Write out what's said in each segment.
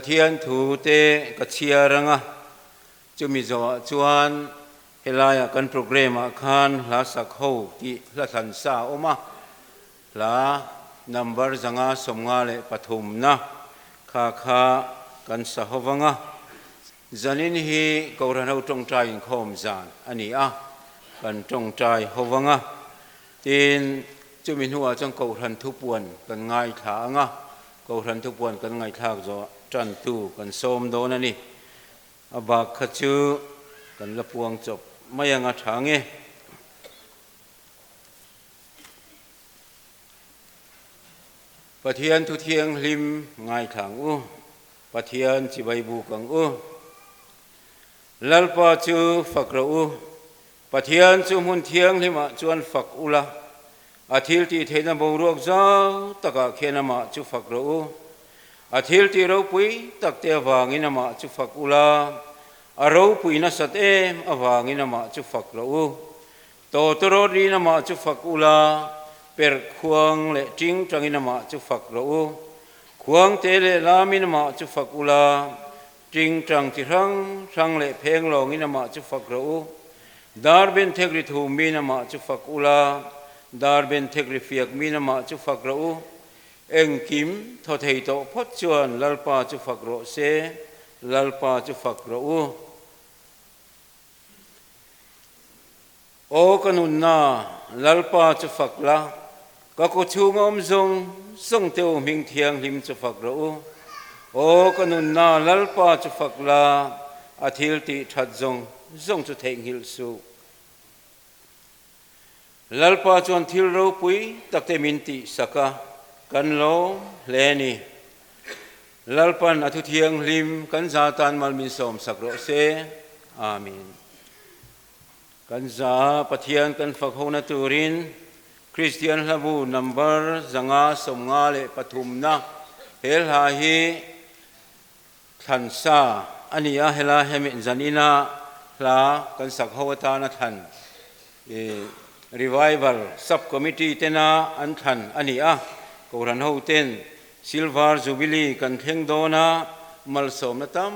Pathian thu te ka chhiar anga, chumi zawhah chuan helaia kan programme ah khan hla sak ho tih hla thlan sa a awm a, hla number 553 na kha kha kan sa ho vang a. Zanin hi Kohhran ho tawngtai inkhawm zan a ni a, kan tawngtai ho vang a. Tin, chumi hnuah chuan Kohhran thupuan kan ngaithla ang a, Kohhran thupuan kan ngaihthlak zawh tantu kan sawm dawn a ni. A bak kha chu kan la puang chawp mai ang a tha nge. Pathian thu thianghlim ngaithla ang u. Pathian chibai buk ang u. Lalpa chu fak rawh u. Pathian chu hmun thianghlimah chuan fak ula, a thil tih theihna boruak zau takah khian amah chu fak rawh u. A thil tih ropui takte avangin amah chu fak ula, a ropui nasat em avangin amah chu fak rawh u. Tawtawrawt rin amah chu fak ula, perh khuang leh ting tangin amah chu fak rawh u. Khuangte leh lamin amah chu fak ula, Ting tang chi hrang hrang leh pheng lawngin amah chu fak rawh u. Dar ben thek ri thum min amah chu fak ula, dar ben thek ri fiak min amah chu fak rawh u. Engkim thaw thei tawh phawt chuan Lalpa chu fak rawh se, Lalpa chu fak rawh u. Aw ka nunna, Lalpa chu fak la, ka kaw chhunga awm zawng zawng te u hming thianghlim chu fak rawh u. Aw ka nunna, Lalpa chu fak la, a thil tih that zawng zawng chu theihnghilh suh. Lalpa chuan thil ropui tak te min tih sak a, kan lawm hle a ni. Lalpan a thu thianghlim kan za tan mal min sawm sak rawh se. Amen. Kan za Pathian kan fak hona turin Kristian hlabu number 553 na he hla hi thlan sa a ni a, hela hemi zanina hla kan sak ho atana thlan Revival Sub Committee tena an thlan a ni a, Kohhran ho ten Silver Jubilee kan thleng dawn a, malsawmna tam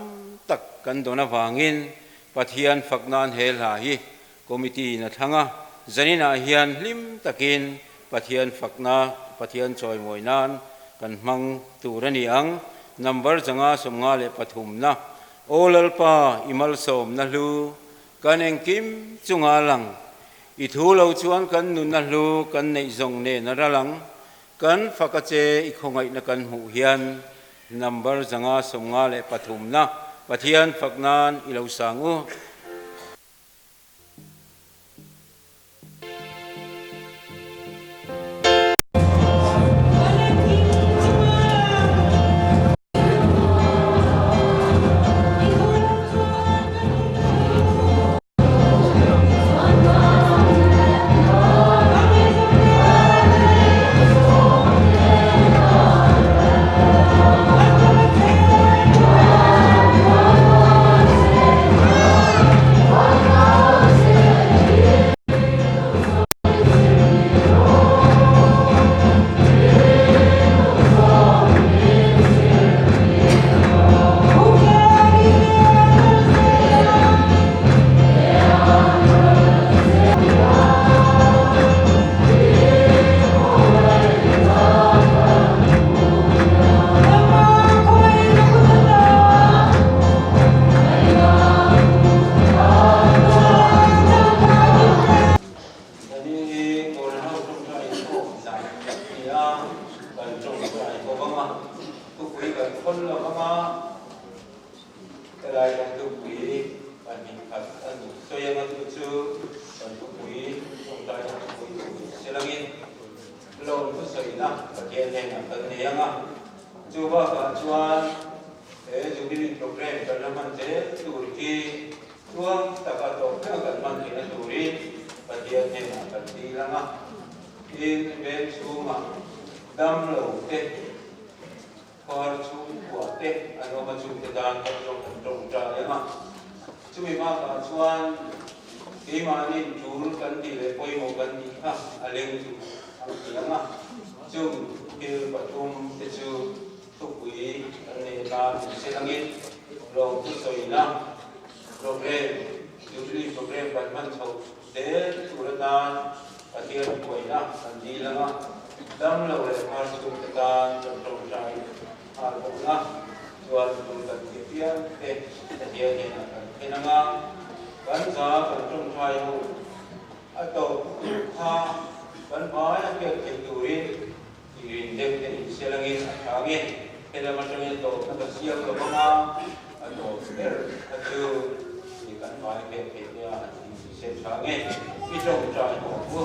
tak kan dawn avangin Pathian fak nan he hla hi committee in a thlang a, zaninah hian hlim takin Pathian fakna, Pathian chawimawi nan kan hmang tur a ni ang. Number 553 na, Aw Lalpa, i malsawmna hlu kan engkim chunga lang, i thu lo chuan kan nunna hlu kan neih zawng nen a ral ang, kan fak a che i khawngaihna kan hmuh hian. Number 553 na, Pathian fak nan i lo sang u. Zanin hi Kawlho tawngtai inkhawm zan a ni a, kan tawngtai ho vang a, thupui kan khawn lo vang a, helai kan thupui pahnih khat an sawi anga chu chu kan thupui tawngtaina thupui tur ni se langin loan thusawina Pathian hnenah kan nei ang a, chu bakah chuan he Jubilee Programme kan la hman zel tur hi Tluang taka tawp thlenga kan hman theihna turin Pathian hnenah kan dil ang a, tin veng chhungah dam lo te, khuar chhungkua te an awm a, chungte tan pawh chuan kan tawngtai ang a. Chumi bakah chuan keimahni tul kan tih leh pawimawh kan tih kha a leng chu ang ti ang a, chung thil pathum te chu. Thupui kan nei atan min hre langin lawmthu sawina program, Jubilee program kan hman chhoh zel tur atan Pathian buaina kan dil anga dam lo leh hmar chhungte tan kan tawngtai nghal bawk ang a, chuan tum kan tih piang te Pathian hnenah kan thlen anga kan za kan tawngtai ho a tawp tur kha kan hmai a hriat theih turin I rin deuh te in sel angin a tha ange, helam atangin a tawpna ka siam lo vang a, a tawp ber kha chu i kan vai hriat theih te a han tih ni se tha ange, i tawngtai haw ang u.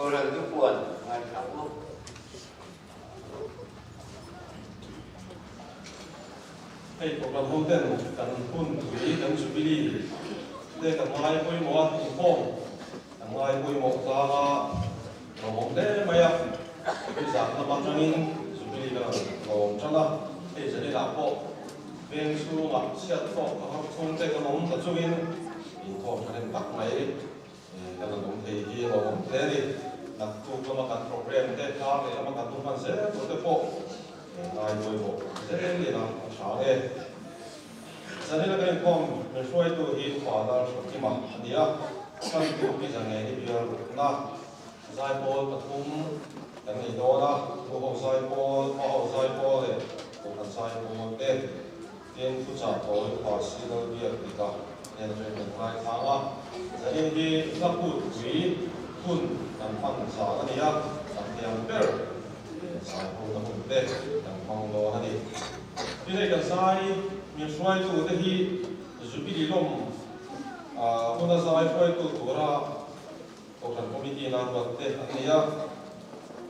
Kohhran thupuan ngaithla u. Hei program ho ten kan hun tui kan Jubilee te kan ngai pawimawh a, inkhawm kan ngai pawimawh tlang a, lawmawm hle mai a, tui zan lam atangin Jubilee kan rawn lawm tan a, hei zaninah pawh veng chhungah chhiat tawk ka har chhungte kan awm ta chungin inkhawm thahnem tak mai. Kan rawn awm thei hi a lawmawm hle a ni. Naktuk lama kan program te, kar leh lama kan hun hman zel tur te pawh ngai pawimawh zel ila a tha ang e. Zanina kan inkhawm min hruaitu hi Father Hrakima a ni a, hmantu hi Zangeni bial rukna zaipawl pathum kan nei dawn a, Nuho zaipawl, Paho zaipawl leh Kohhran zaipawl te. Tin, thuchah tawi upa Sigal biak dika nen atangin kan ngaithlang a, zanin hi hla kut pui hun kan hman zan a ni a, kan thiam ber zai hona hun te kan hmang dawn a ni. Tin, hei kan zai min hruaitu te hi Jubilee lawm huna zai hruaitu tura Kohhran Committee na ruat te an ni a,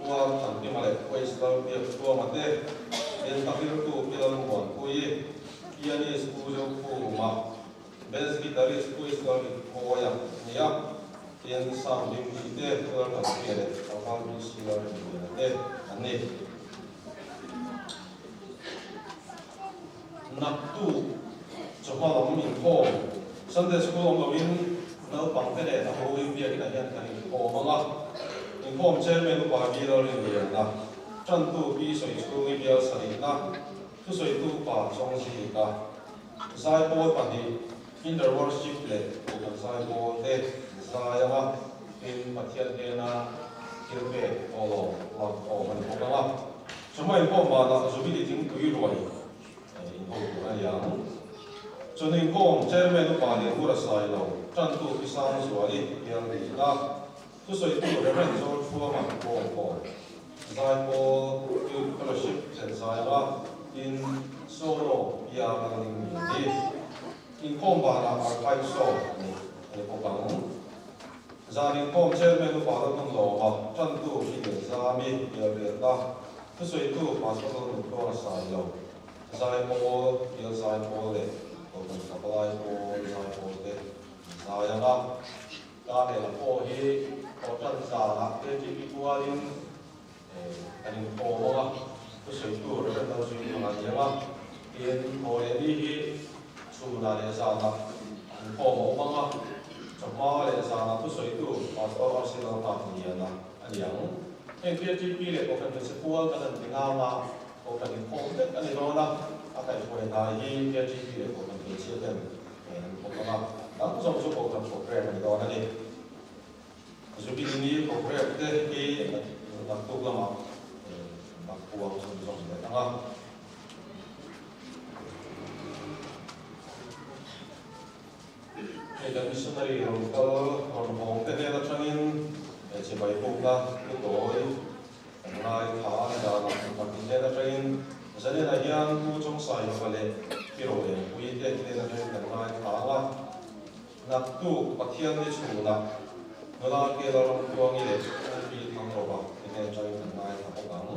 Puar Thankima leh Uais Lal Biak Thuama te, Entahirtu Pi Lal Muanpui, Pianist Pu Zokhuma, Bass Guitarist Pu Israel Ritmawia a ni a, tin Sound Duty te Pu Lal Thanpuia leh Tlangval BC Lal Rinliana te an ni. Naktuk chawhma lam inkhawm, Sunday School awm loin naupangte nen a ho in biakinah hian kan inkhawm ang a. Inkhawm chairman upa Bial Rinlianna, Tantu Pi Sawichhungi Bial Sarihna, Thusawitu Upa Chawngzika, Zaipawl pahnih, Kinder Worship leh Kohhran Zaipawl te zai anga tin Pathian hnena thil pek awlawm lak awm a ni bawk ang a. Chawhma inkhawm vanah Jubilee thingpui ruai inho tur a ni ang. Chawhnu inkhawm Chairman Upa Lianhura Sailo, Tantu Pi Sangzuali bial nihna, Thusawitu Rev. Zawlthuama Bawngkawn, Zaipawl Youth Fellowship thlen zaia tin Solo piang a ning ni hi inkhawm banah Archive Show neih a ni bawk ang. Zan inkhawm Chairman Upa Lalhmun Lawma, Tantu Pi Lianzami, Bialriatna, Thusawitu Pastor Lalnuntluanga Sailo, Zaipawl Bial Zaipawl leh Kohhran Tlakalai Pawl Zaipawl te an zai ang a. Daniel-a pawh hi Hotel zanah KTP pualin kan inkhawm ang a, thusawi tur kan lo zui thang a ni ang a, tin thaw leh ni hi chhunah leh zanah inkhawm a awm ang a, chawhma leh zanah thusawi tur Pastor RC Lalnghakliana a ni ang. Heng KTP leh Kohhran Hmeichhe Pual kan han ti ngam a, Kohhran inkhawm vek a ni dawn a, a kaihhruai hna hi KTP leh Kohhran Hmeichhia ten An thawk ang a, tam zawk chu Kohhran programme a ni dawn a ni. Jubilee ni programme te hi naktuk lamah nak puang chhunzawm leh ang a. Hei kan missionary rawn kal rawn hawng te hnen atangin chibai pukna thu tawi kan ngaithla a ni danah pahnih hnen atangin Zanena hian Pu Chawngsailova leh Pi Roengpuii te hnen atangin kan ngaithla ang a. Naktuk Pathian ni chhunah nula Kela Ramtluangi leh Pu Pi Thangrova te hnen atangin kan ngaithla bawk ang.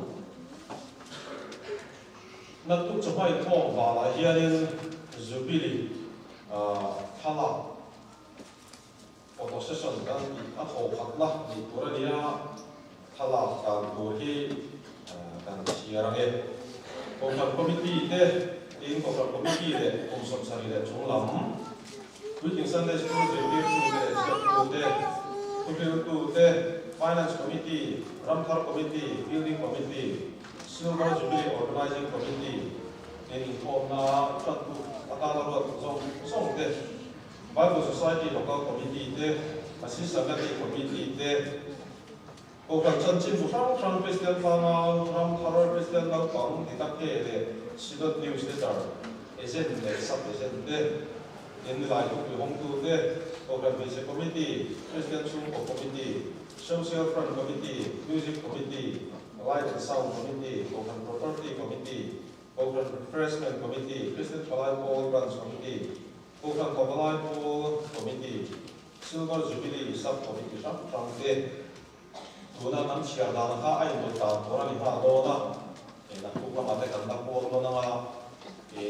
Naktuk chawhma inkhawm vanah hianin Jubilee thlalak Photo session kan tih a thaw khatna nih tur a nia, thlalak dan tur hi kan chhiar ang e. Kohhran Committee te tiin Kohhran Committee leh kum 70 leh chung lam, Puitling Sunday School zirtirtu te leh chhiattu te, thuhriltu te, Finance Committee, Ramthar Committee, Building Committee, Silver Jubilee Organising Committee nen inkhawmna tantu atana ruat zawng zawng te, Bible Society Local Committee te, Assistant Committee te, Kohhran chanchinbu hrang hrang Kristian Tlangau, Ramthar, Kristian Naupang, Didake leh Synod Newsletter, Agent leh Sub-Agent te, Inlai thupui hawngtu te, Kohhran Hmeichhe Committee, Kristian Chhungkaw Committee, Social Front Committee, Music Committee, Light and Sound Committee, Kohhran Property Committee, Kohhran Refreshment Committee, Kristian Thalai Pawl Branch Committee, Kohhran Pavalai Pawl Committee, Silver Jubilee Sub Committee hrang hrang te tuna kan chhiar dan kha a indawt dan tur a ni nghal dawn a, naktuk lamah te kan la kual dawn ang a,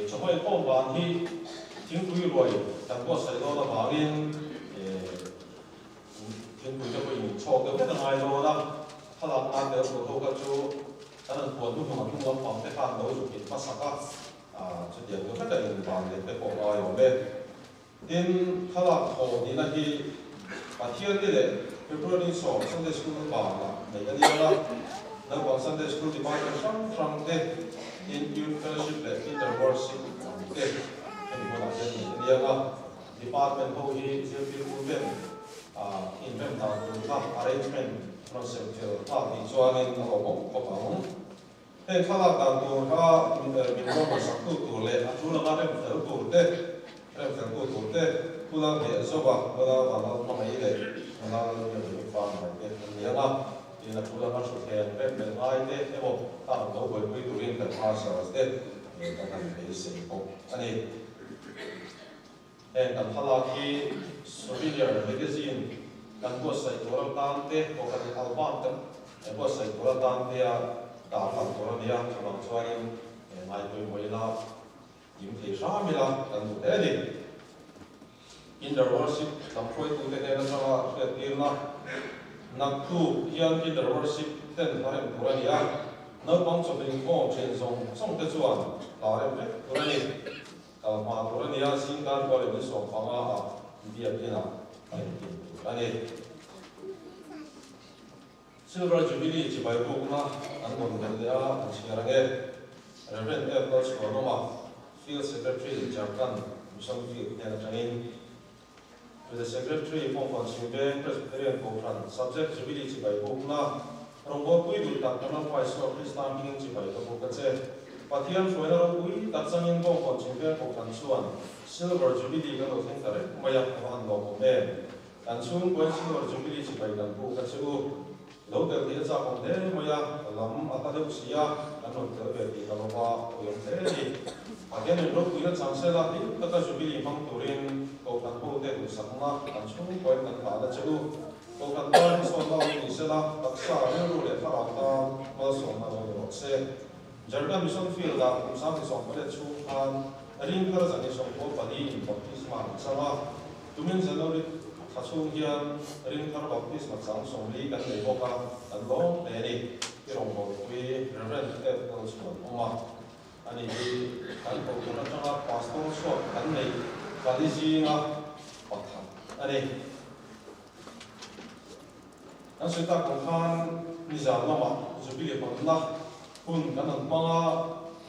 chawhma inkhawm van hi thingpui ruai kan buatsaih dawn avangin thingpui te pawh in chhawk deuh vek a ngai dawn a, thlalak nan tel tur ho kha chu kan han puan hnuhnung a hnung lampang te khan lo zuk in hmasak a. Chutiang chu hleka invan leh te pawh ngai awm e. Tin, thlalak thaw nihna hi Pathian ni leh February 10 Sunday School banah neih a ni ang a. Naupang Sunday School Department hrang hrang te, tin Youth Fellowship leh Inter Worship lam te hemi hunah hian neih a ni ang a. Department ho hi zirtirtu ten inrem dan tur kha arrangement rawn sem fel nghal tih chuanin a lawmawm khawp ang. Heng thlalak dan tur kha min rawn hmasaktu tur leh a tul anga rem fel tur te, rem feltu tur te, Pu Lalhmeh Zova, Nula Vanlal Hmangaih leh Nula Lalbiakzui Farmai te an ni ang a, tin a tul anga thutthleng rem belh ngai te emaw kha an lo buaipui turin kan marshals te kan han beisei bawk a ni. Heng kan thlalak hi Souvenir Magazine kan buatsaih tur atan te, Kohhran Album kan buatsaih tur atan te a tarlan tur a ni a, chuvang chuanin ngaipawimawh ila, kim thei hram ila kan duh hle a ni. Kinder Worship lam hruaitute hnen atanga hriattirna naktuk hian Kinder Worship ten hla rem tur a ni a, naupang chawhmeh inkhawm thin zawng zawng te chuan hla rem vek tur a ni. Kal hma tur a nia, zingkar rual in ni 15 ah biakin ah a intin tur a ni. Silver Jubilee chibai bukna an rawn belh leh a, an chhiar ang e. Rev. F. Lalchhuanawma, Field Secretary, Jharkhand Mission Field hnen atangin To the Secretary, Pawngkawn Chhimveng Presbyterian Kohhran, Subject Jubilee chibai bukna, Rawngbawlpui duh tak kan Lalpa Isua Krista hmingin chibai ka buk a che. Pathian hruaina ropui tak changin Pawngkawn Chhimveng Kohhran chuan Silver Jubilee kan lo thleng ta reng mai a, a va han lawmawm em! Kan chhungkuain Silver Jubilee chibai kan buk a che u. Lo tel hi a chak awm hle mai a, lam a hla deuh si a, kan rawn tel ve tih ka lova pui awm hle a ni. Pathianin ropuina chang sela hlim taka Jubilee hmang turin Kohhran hote duhsakna kan chhungkuain kan hlah la che u. Kohhran tan hmasawnna awm ni sela, taksa, rilru leh thlarau tan malsawmna lo ni rawh se. Jharkhand Mission Field-ah kum 2018 chhung khan ringthar 144 in baptisma an chang a, Tumin January thla chhung hian ringthar baptisma chang 40 kan nei bawk a, kan lawm hle a ni. I rawngbawlpui Rev. F. Lalchhuan awm a, ani hi kan kohhran atanga pastor chhuak kan neih pali zinga pakhat a ni. Kan sawi tak ang khan nizan lamah Jubilee hawnna hun kan han hmang a,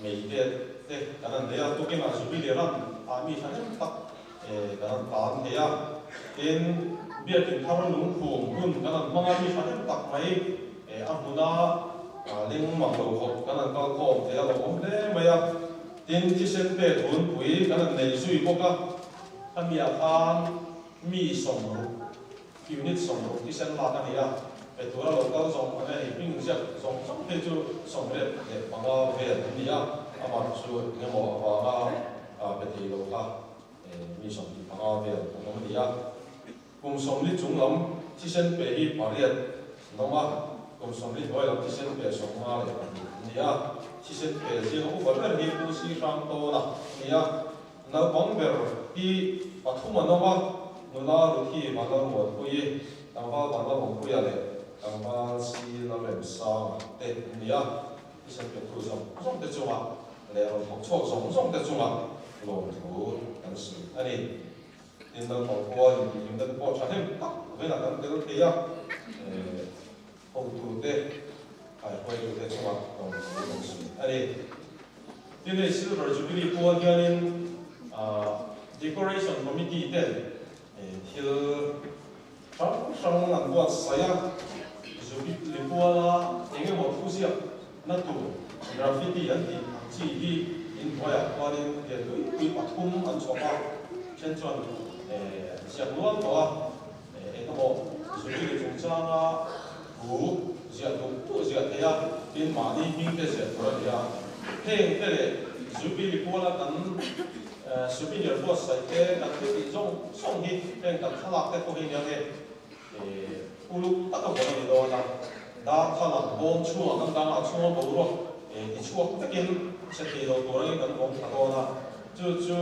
mei vel te kan han nei a, tukinah Jubilee ran ah mi thahnem tak kan han tan thei a, tin Biakin thar lungphum hun kan han hmang a, mi thahnem tak mai a hmuna leng mang lo khawp kan han kal khawm thei a, lo awm hle mai a, tin thisen pek hunpui kan han nei zui bawk a, khamiah khan mi 60 Unit 60 thisen lak a ni a, pe tura lo kal zawng ang e, hming ziak zawng zawng phei chu 85 vel an ni a, amah chu eng emaw avanga pe thei lo kha mi 25 vel an awm a ni a. Kum 40 chung lam thisen pe hi pariat an awm a, kum 40 hnuai lam thisen pe 52 an ni a, thisen pe zinga upa ber hi Pu Si Hrang Tawna a ni a. Naupang ber hi pathum an awm a, nula Ruthi Vanlalmuanpuii, tlangval Vanlalawmpuia leh tlangval Si Lalremsanga te an ni a. Thisen petu zawng zawng te chungah leh rawn thawk chhuak zawng zawng te chungah lawmthu kan sawi a ni. Tin, naupang khua intihhlimna te pawh thahnem tak velah kan tel thei a, hotute, kaihruaitute chungah lawmthu kan sawi a ni. Tin hei Silver Jubilee pual hianin Decoration Committee ten thil hrang hrang an buatsaih a, Jubilee puala eng emaw thuziak na tur graffiti an tih ang chi hi inhnuaiah khuanin lian pui pui pathum an chhawp a, then chuan an ziak nual tawh a. Eng emaw Jubilee chungchanga thu ziah duh duh ziah thei a, tin mahni hming te ziah tur a ni a. Heng te leh Jubilee puala kan souvenir buatsaih te kan thil tih zawng zawng hi heng kan thlalak te pawh hi nia nge uluk taka vawn a ni dawn a. Darthlalang bawm chhungah kan dangah chhunga boruak ti chhuak vekin chhe thei lo tur angin kan vawng tha dawn a. Chu chu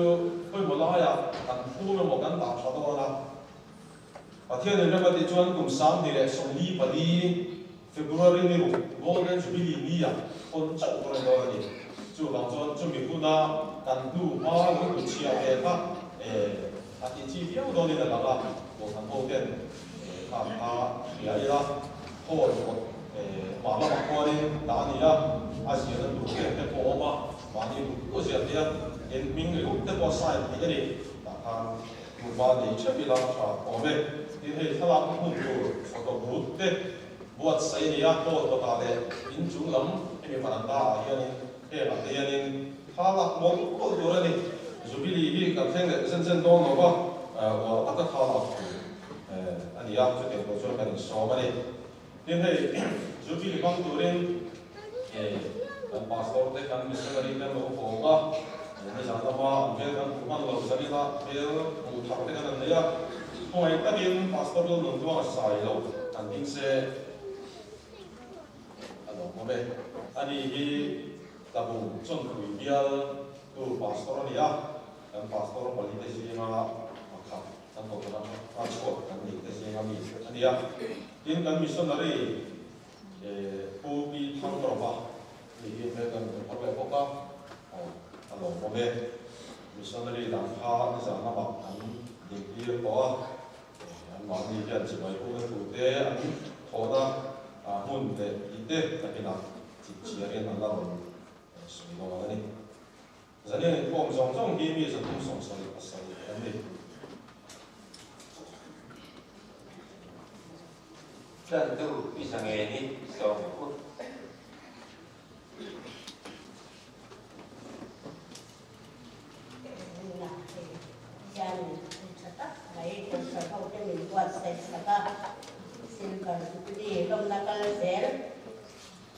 pawimawh laiah kan phum emaw kan dah tha dawn a. Pathianin rem a tih chuan kum 2044 February ni ruk Golden Jubilee ni ah hawn chauh tur a ni dawn a ni. Chuvang chuan chumi huna kan hnu hma lo hmu chhia ve kha a tih chi viau dawnin a lang a, Kohhran ho ten kha kha hria ila hawn kawt mah lamah khuanin dah a ni a, a ziahna tur te te pawh a awm a, mahni duh duh a ziah theih a, tin hming ringawt te pawh a sign theih a ni tah khan. Nupa nei theuh ila tha awm e. Tin hei thlalak hmun tur photo booth te buatsaih a ni a, hall kawtah leh in chung lam hemi varanda ah hianin hengah te hianin thla lak mawlh mawlh tur a ni. Jubilee hi kan thleng leh zen zen dawn lo va, uar taka thla lak tur a ni a, chutiang tur chuan kan insawm a ni. Tin hei Jubilee hmang turin kan pastor te kan missionary te an lo hawng a, nizan lama an hmel kan hmuh hman lo zanina hmel hmuh thar te kan han nei a, khawngaih takin pastor Lalnuntuang a sai lo han ding se a lo awm e. Ani hi Tlabung Chawnpui bial tu pastor a ni a, kan pastor pali te zinga pakhat kan kohhran a chhuak kan nih te zinga mi a ni a. Tin kan missionary Pu Pi Thangrawva ni hi hmel kan hmu thar leh bawk a, aw a lawmawm e. Missionary dang kha nizan lamah an dingtir tawh a, anmahni hian chibai huna thu te an thawhna hmun leh tih te takinah chipchiarin an la rawn. sawi dawn a ni. Zanian inkhawm zawng zawng hi mi 377 an ni. Tlantu i zangen i sawm u. Tunah hei hian hun tha tak mai Kohhran hote min buatsaih sak a, Silver Jubilee lawmna kal zel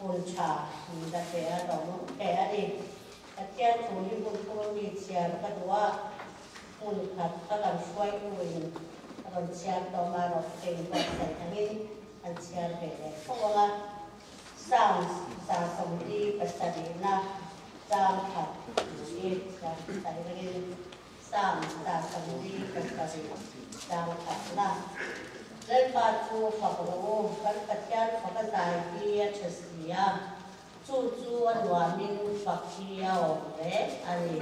hun tha min la pe a lawm hle a ni. Pathian thu hi hun thum mi chhiar ka duh a, hmun khat ka kan hruaituin a rawn chhiar tawm a, rawh te in buatsaih angin an chhiar ve leh fo ang a. Psalms 47na chang khat hi chhiar hmasa ringin Psalm 47 chang khatna, Lalpa chu fak rawh u, kan Pathian fak a zai hi a tha si a, chu chu a nuamin fak hi a awm hle a ni.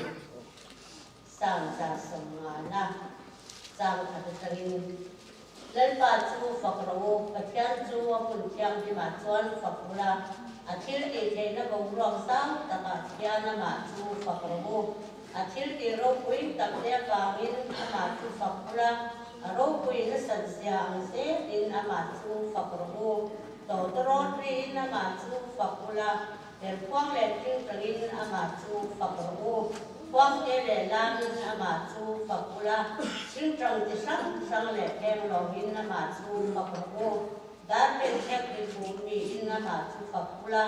Psalm 150na chang khat atangin, Lalpa chu fak rawh u, Pathian chu a hmun thianghlimah chuan fak ula, a thil tih theihna boruak zau takah khian amah chu fak rawh u. A thil tih ropui tak te avangin amah chu fak ula, a ropui nasat zia ang zelin amah chu fak rawh u. Tawtawrawt riin amah chu fak ula, Perhkhuang leh tingtangin amah chu fak rawh u. Khuangte leh lamin amah chu fak ula, tingtang chi hrang hrang leh phenglawngin amah chu fak rawh u. Darpen thek ri phum miin amah chu fak ula,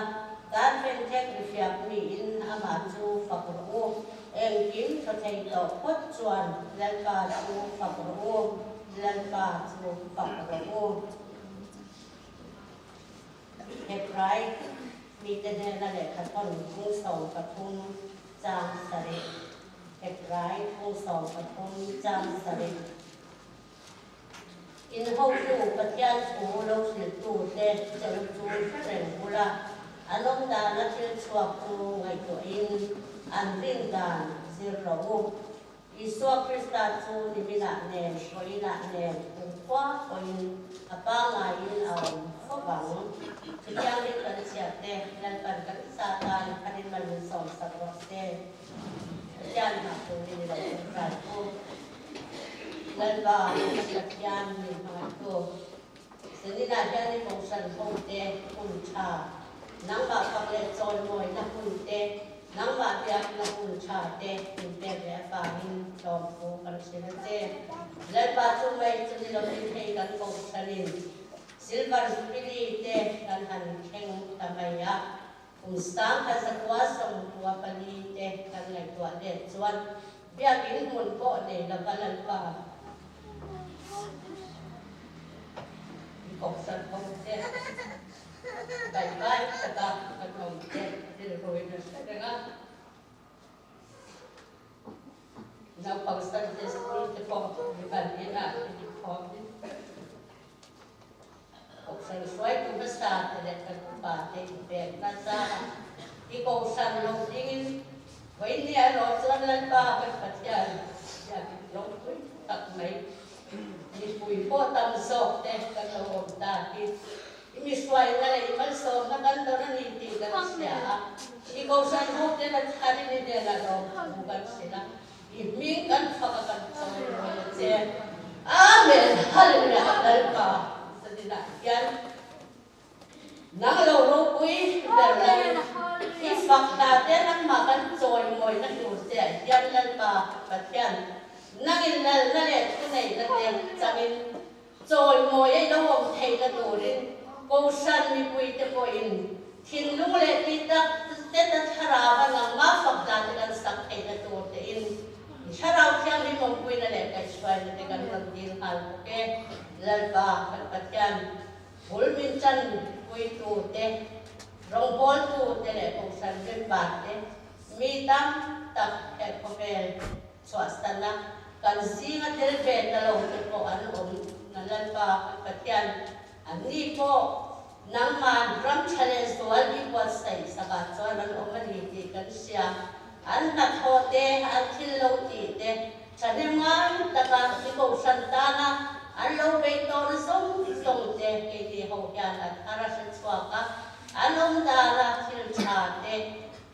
darpen thek ri hriak miin amah chu fak rawh u. Engkim thaw thei tawh phawt chuan Lalpa chu fak rawh u, Lalpa chu fak rawh u. Hebrai mite hnena lehkhathawn phung 13 chang sarih Hebrai phung 13 chang sarih In hotu Pathian thu lo hrilhtute che u chu hre reng ula, an awm dana thil chhuak chu ngaihtuahin an rin dan zir rawh u. Isua Krista chu niminah nen, vawiinah nen, kumkhua pawhin a pangaiin a awm fo vang. Chutiangin kan chhiate Lalpan kan sa tan a rinmal min sawmsak rawh se. Pathian hna turin i lo tawngtai u. Lalpa kan Pathian min hmangaihtu. Zaninah hian i kohhran hote hun tha, nangmah fak leh chawimawina hun te, nangmah biakna hun tha te min pek leh avangin tlawmthu kan hrilh a che. Lalpa chu mai chu ni lovin hei kan kohhranin Silver Jubilee te kan han thleng ta mai a, kum 1994 te kan ngaihtuah let chuan Biakinn hmun pawh nei lova Lalpa i kohhran ho te daihkai taka kan awm te rilruin a hre reng a. Naupang Sunday School te pawh mimal inah inkhawmin kohhran hruaitu hmasa te leh kan upa te inpekna zarah i kohhran lo dingin vawinia erawh chuan Lalpa kan Pathian biakin ropui tak mai mipui pawh tam zawk te kan lo awm ta hi i mi hruaina leh i malsawmna kan dawn a ni tih kan hria a, i kohhran ho te la tharin i hnenah lawmthu kan hrilh a. I hming kan fak a kan chawi mawi a che. Amen Hallelujah Lalpa zaninah hian nang lo ropui ber langin i fak hna te nangmah kan chawi mawina tur che ah hian Lalpa Pathian nangin lalna leh thuneihna te changin chawi mawi a ilo awm theihna turin Kohhran mipuite pawhin thinlung leh tih tak zet a thlarau a nangmah fak hna te kan sak theihna tur tein i thlarau thianghlim awmpuina leh kaihhruaina te kan rawn dil nghal bawk e. Lalpa kan Pathian bul min chan puitu te, rawngbawltu te leh Kohhran member te mi tam tak he khawvel chhuahsana kan zinga tel ve ta lo te pawh an awm na Lalpa kan Pathian anni pawh nangman ram tha leh zual i buatsaih sakah chuan an awm a ni tih kan hria. An hnathawh te, an thil lo tih te thahnem ngai taka i kohhran tana an lo beih tawhna zawng zawng te keini ho hian a thar a hre chhuak a, an awm dana thil tha te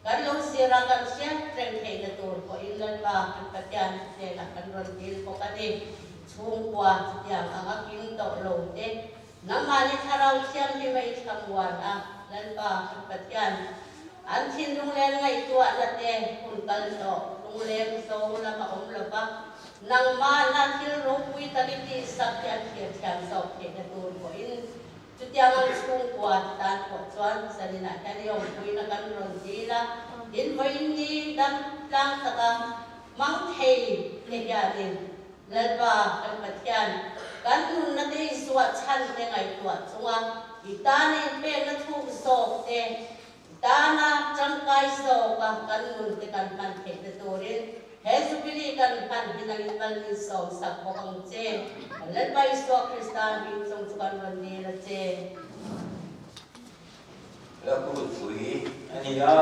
kan lo zir. zira kan hriat reng theihna tur pawhin Lalpa kan Pathian hnenah kan rawn dil bawk a ni. Chhungkua chutiang anga kim tawh lo te, nangmahni Thlarau Thianghlim a i thlamuan a, Lalpa kan Pathian, an thinlung leh an ngaihtuahna te hun kal tawh lungleng zo lama awm lo va, nangmahna thil ropui tak i tihsak hi an thlir thiam zawk theihna tur pawhin Chutiang ang chhungkua tan pawh chuan zaninah hian i awmpuina kan rawn dil a, in vawiin dam tlang taka hmang thei te hianin Lalpa kan Pathian kan nunna te i zuah chhan te ngaihtuah chunga i tana inpekna thuk zawk te, i tana tangkai zawka kan nun te kan hman theihna turin He Jubilee kan hman hi nangin mal min sawm sak bawk ang che. Kan Lalpa Isua Krista hming chung chu kan rawn dil a che. La kutpui a ni a,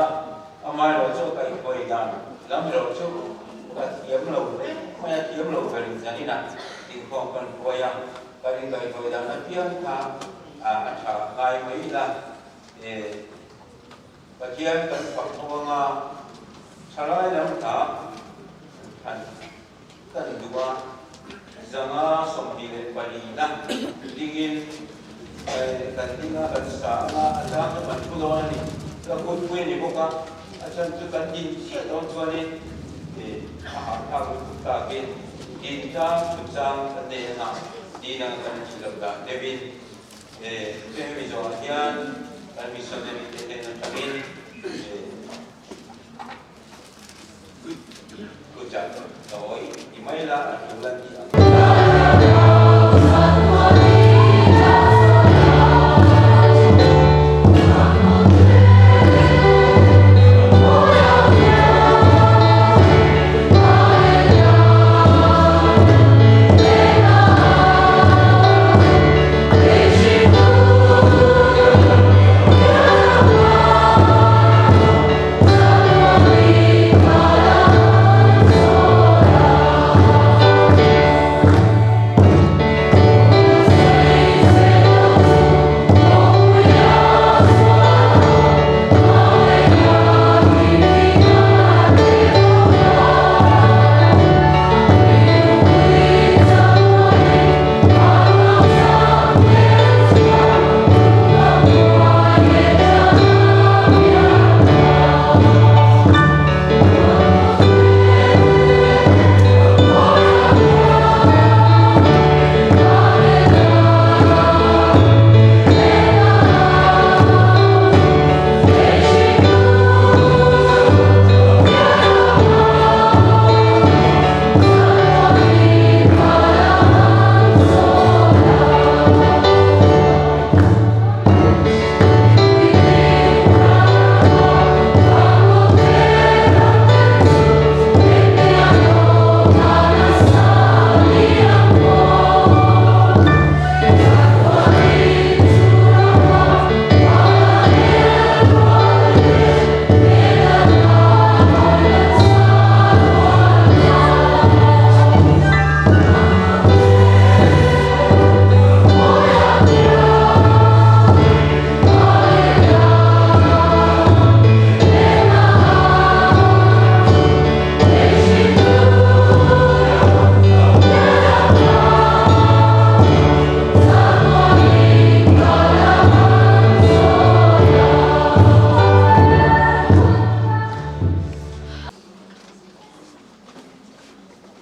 amaherawhchu a kaihhruai dan lam erawh chu ka thiam lo hle mai a, thiam lo berin zanin ah inkhawm kan hruai a, kan inkaihhruai dan apiang kha a tha ngai mai ila. Pathian kan fak ho anga thalai lam hna than kan duh a, zanga 24 na dingin kan ding a, kan sa anga a chang chu kan thu dawn a ni. Ka kutpui a ni bawk a, a chhan chu kan din chiah dawn chuanin a hahthlak lutuk takin din chang thut chang kan nei anga din anga kan tih loh dan deuhin Hemi zawhah hian kan missionary te hnen atangin thuchah tawi ti mai la a tul a ti ang.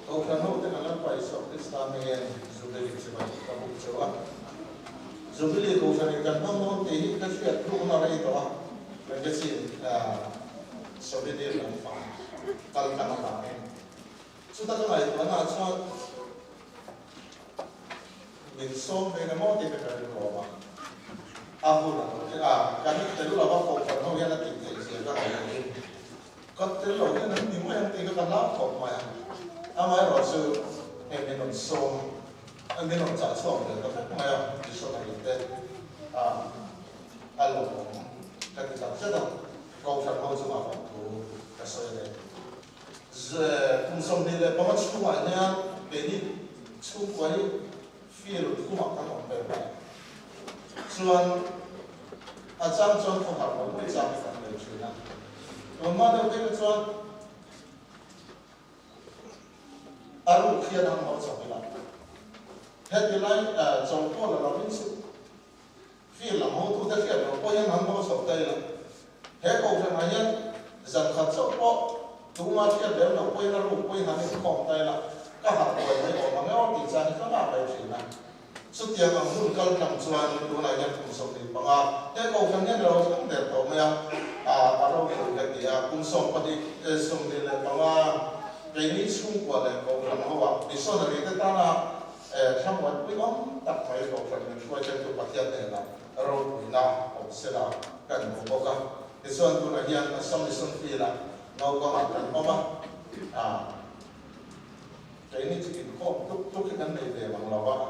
Kohhran hote kan Lalpa Isua Krista hmingin Jubilee chibai ka buk cheu a. Jubilee kohhranin kan hmang dawn tih hi ka hriat tlukna rei tawh a, magazine Souvenir lampang kal tlang avangin. Chuta ka ngaihtuahna ah chuan min sawm ve na maw tih ka rilru a, a hun a lo thleng a, kan tel lova kohhran ho hian a tih theih zia ka ngaihtuahin ka tel lo hian an ni mai ang tih kha ka hlau khawp mai a, amaherawhchu hei min rawn sawm min rawn chah chhuak ve ta vek mai a, missionary te a lawmawm ka ti tak zet a, kohhran ho chungah vang thu ka sawi a ni. Kum 25 chhungah hian keini chhungkua hi field thumah kan awm ber mai. Chuan a chang chuan khawhar lo mai chang hi kan nei thin a. Tun hma deuh phei kha chuan a ruk hian an haw chho ila. Heti lai chaw pawh la lovin chu field lam hotute hriat loh pawh hian an haw chho ta ila. He kohhranah hian zan khat chauh pawh tuma hriat lem loh pawhin a ruk pawhin an inkhawm ta ila, ka harh buai mai awm ang emaw tih chang hi ka ngah mai thin a. Chutiang ang hun kal tlang chuan tunah hian kum 25 he kohhran hian a lo thleng der tawh mai a, a ropui ka ti a. Kum 12 25 keini chhungkua leh kohhran hoah missionary te tana thlamuanpui awm tak mai kohhran min hruai thlengtu Pathian hnenah ropuina awm sela kan hmu bawk a. Tichuan tunah hian Assam Mission Field-ah naupangah kan awm a. Keini chu inkhawm tuk tuk hi kan nei ve mang lo a,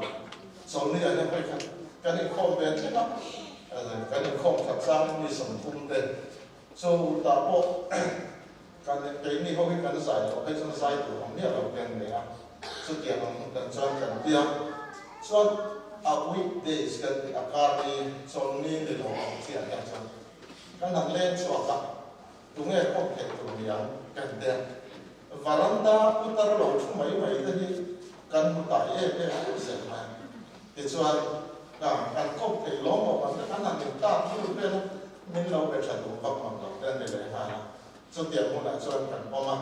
Chawlhni ah hian vawikhat kan inkhawm ve thleng a, kan inkhawm khat changin mi 30 te chu tah pawh kan keini ho hi kan zai loh phei chuan zai tur awm miah lo te an nei a, chutiang ang hun kan chuan kan tia chuan a weekdays kan tih a kar ni Chawlhni ni lo ang chiah hian chuan kan han leng chhuak a, tunge kawp theih tur niang kan tia. Varanda putar lo thu mai mai te hi kan hmu tai em em deuh zel mai. Tichuan, kan kawp thei lawm awm ang an han in tak lut vel a, min lo be tha duh vak mang lo te an ni leh nghal a. Chutiang hunah chuan kan pawm a,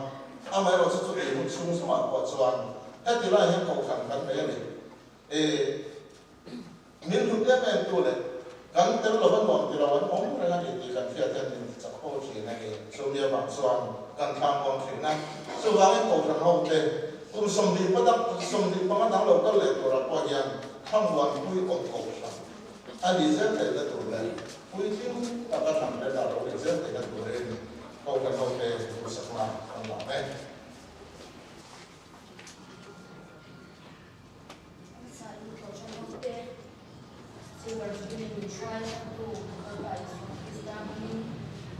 amaherawhchu chu chutih hun chhung chungah pawh chuan heti lai hian kohhran kan nei a ni. E. Min hlut em em tu leh kan tel lova nuam ti lo an awm reng a ni tih kan hriat hian min ti chak fo thin a ni. Chumi avang chuan kan thlang awm thin a. Chuvangin Kohhran ho te kum 20 dang, 25 dang lo kal leh turah pawh hian thlamuanpui awm Kohhran a ni zel theihna tur leh puitling taka thlan leh dah lo ni zel theihna turin Kohhran ho te duhsakna kan la ang e. Silver Jubilee min hruai tu Lalpa Isua Krista hmangin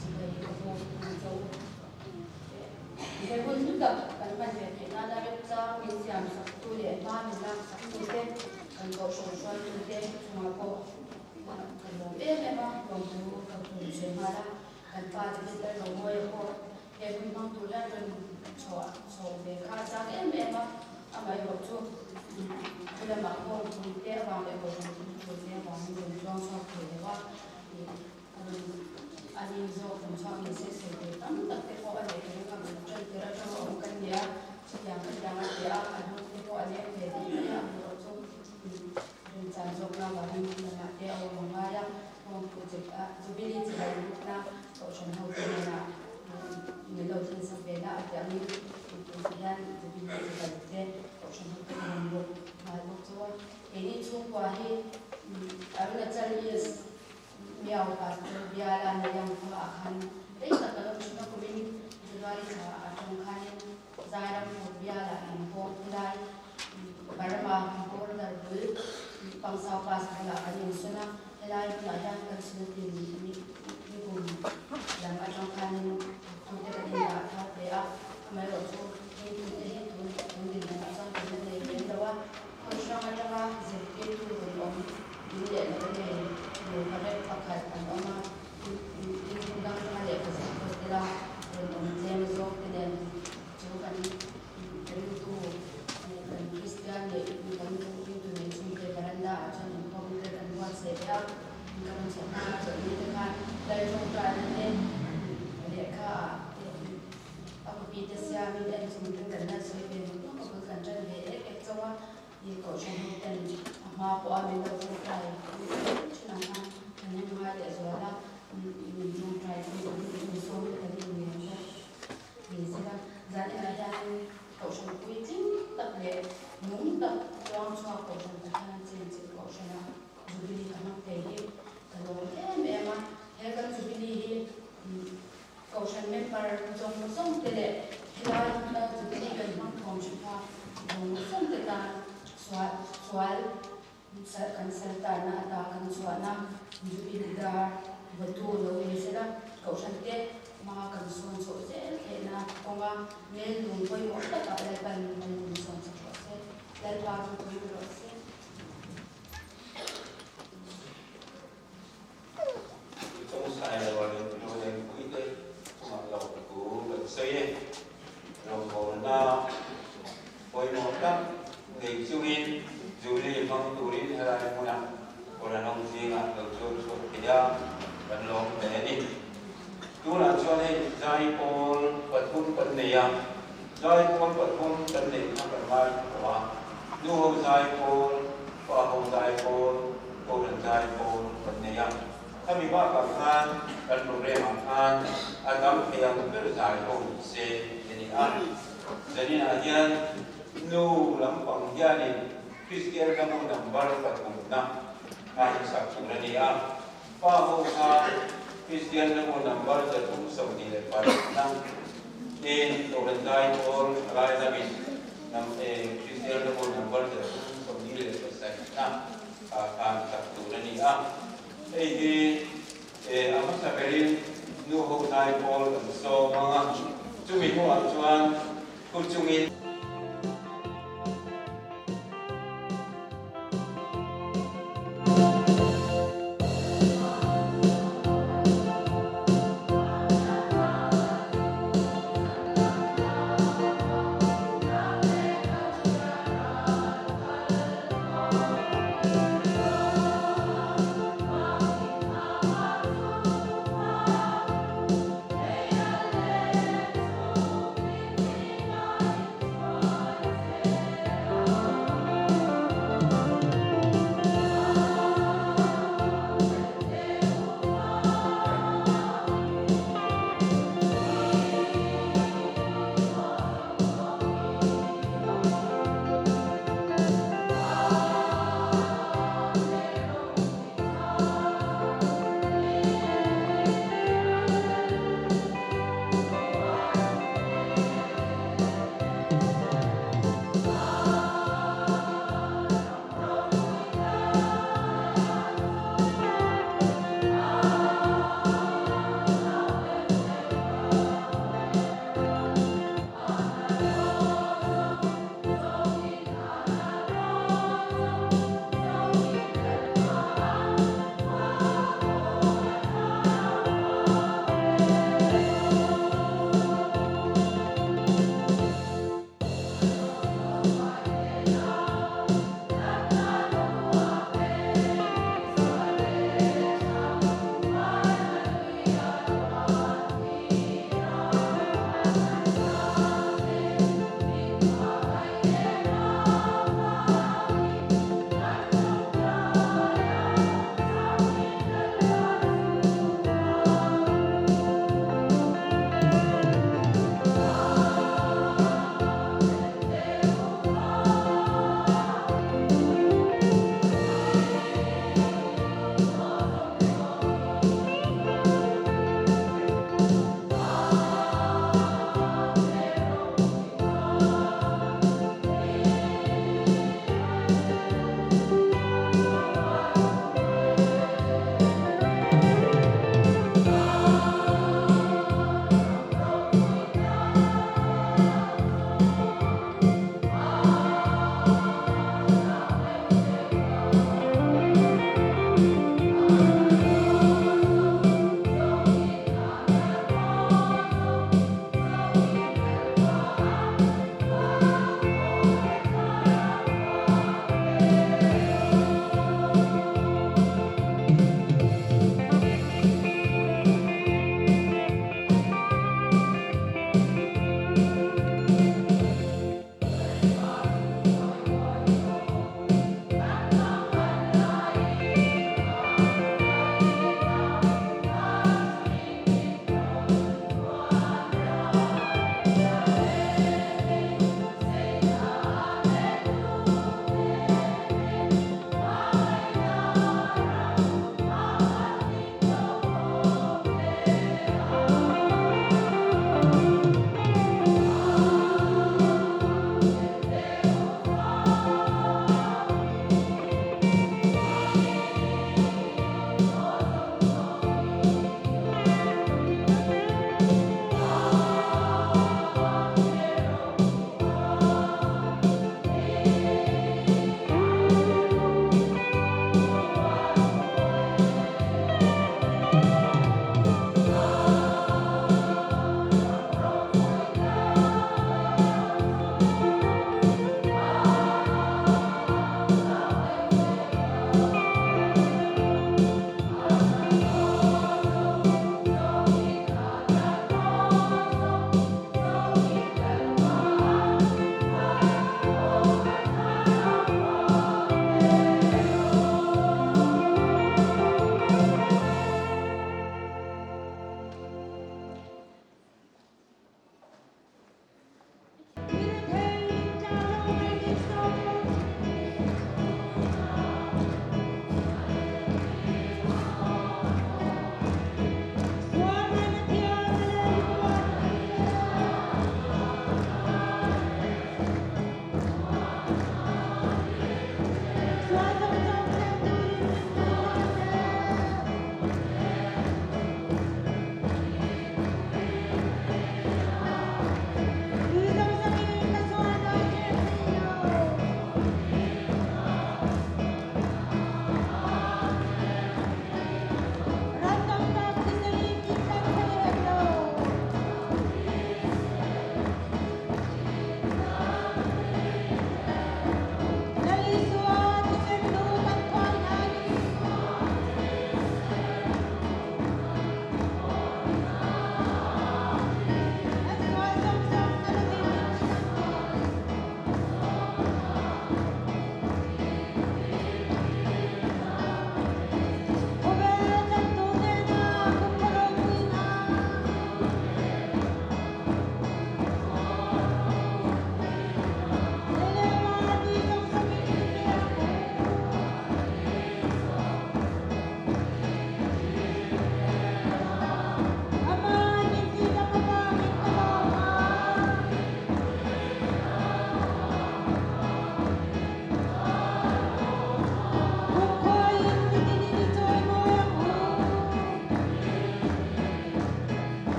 chibai ka bawk tu cho he hun hlu tak kan hman ve theih nana remchang min siam sak tu leh hma min lak sak tu te kan kohhran hruai tu te chungah pawh ka lawm em em a, lawmthu ka phun sawi nghal a, kan pa David Lalromawia pawh He hun hmang tur hian rawn chhuah chho ve kha a chak em em a, amaherawh chu thu lamah pawh puite avang leh kohhran thil thulte avangin rawn chuang chhuak thei lo a, rawn a ning zawk rawn chhuak ni se sawi tur tam tak te pawh a neih ka ring a, bul tan tir atanga awm kan ni a, chutiang khatiang a ti a, a lung te pawh a leng ve tih mai a, amaherawh chu remchan zawkna avangin thu lamah te a awm a ngai a, kawngpui Jubilee chibai lutna kohhran hote hnenah Min lo thlen sak ve la a tih angin tun hian Jubilee chibai te kohhran hote ka rawn bawk nghal bawk chu a. Keini chhungkua hi Arunachal East Miao Pastor biala Nayang khua ah khan rei tak kan awm thin a, kumin January thla atang khanin Zairampur biala Nangpawng khulai Burma border bul Pangsau Pass bulah kan insawn a, helai hmunah hian kan sinati ni kum lam atang khanin thawktute kan indah thar ve a, amaherawhchu heng tute hi tun tun dinhmunah chuan kan la nei lem lo a, khawi hrang atanga zirtirtu rawn awm in leh lo nei nupa rep pakhat an awm a, tin hmun dang atanga lehkha zir hostel-a rawn awm tlem zawk te nen chu kan ringtu kan Kristian leh kan ringtu nei chhungte veranda-ah chuan inkhawm te kan buatsaih leh a. Ka rawn chhuah hma a chawlh ni te khan Lal tawngtaina te lehkha ah te a copy te siamin en chung ten kan la sawi ve nawk nawk a, bul kan tan ve ek ek chauh a, i kohhran ho ten a hma pawh a min lo tawngtai thin ang khan kan en ngai leh zual a, min tawngtai pui ang min sawm te kan inngen bawk ni sela zan enah hianin kohhran puitling tak leh nung tak tluang chhuak kohhran Pathian chenchilh kohhran a. Jubilee ka hmang thei hi ka lawm em em a, he kan Jubilee hi Kohhran member zawng zawng te leh helai hmuna Jubilee kan hmang thawm thin kha zawng zawng te tan sual sual kan sal tarna ata kan chhuahna Jubilee dar vawtu lo ni sela Kohhran te hma kan sawn chhoh zel theihna kawnga mel lung pawimawh takah Lalpan kan insawn chak rawh se, Lalpa chu pui rawh se. Tawng sai lo a rin lo leng pui te chungah lo. Zaipawl pathum kan neih kha kan ngai tawh a, nuho zaipawl, paho zaipawl, kohhran zaipawl kan nei a. Khami bakah khan kan programme ah khan a tam thei ang ber zai ho ni se tih a ni a. Zaninah hian nu lampang hianin Kristian hlamu number pathumna kha hi sak tur a ni a. Pa ho kha Kristian hlamu number 328 na tin Kohhran Zaipawl thalai lamin Kristian hlamu number 327 na kha khan sak tur a ni a. Hei hi a hmasa berin nu ho Zaipawl kan sawm ang a, chumi hnuah chuan thu chungin.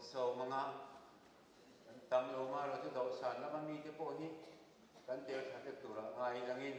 Sawm anga kan tam lo ma erawh chu dawhsan lama mite pawh hi kan tel tha vek turah ngai langin.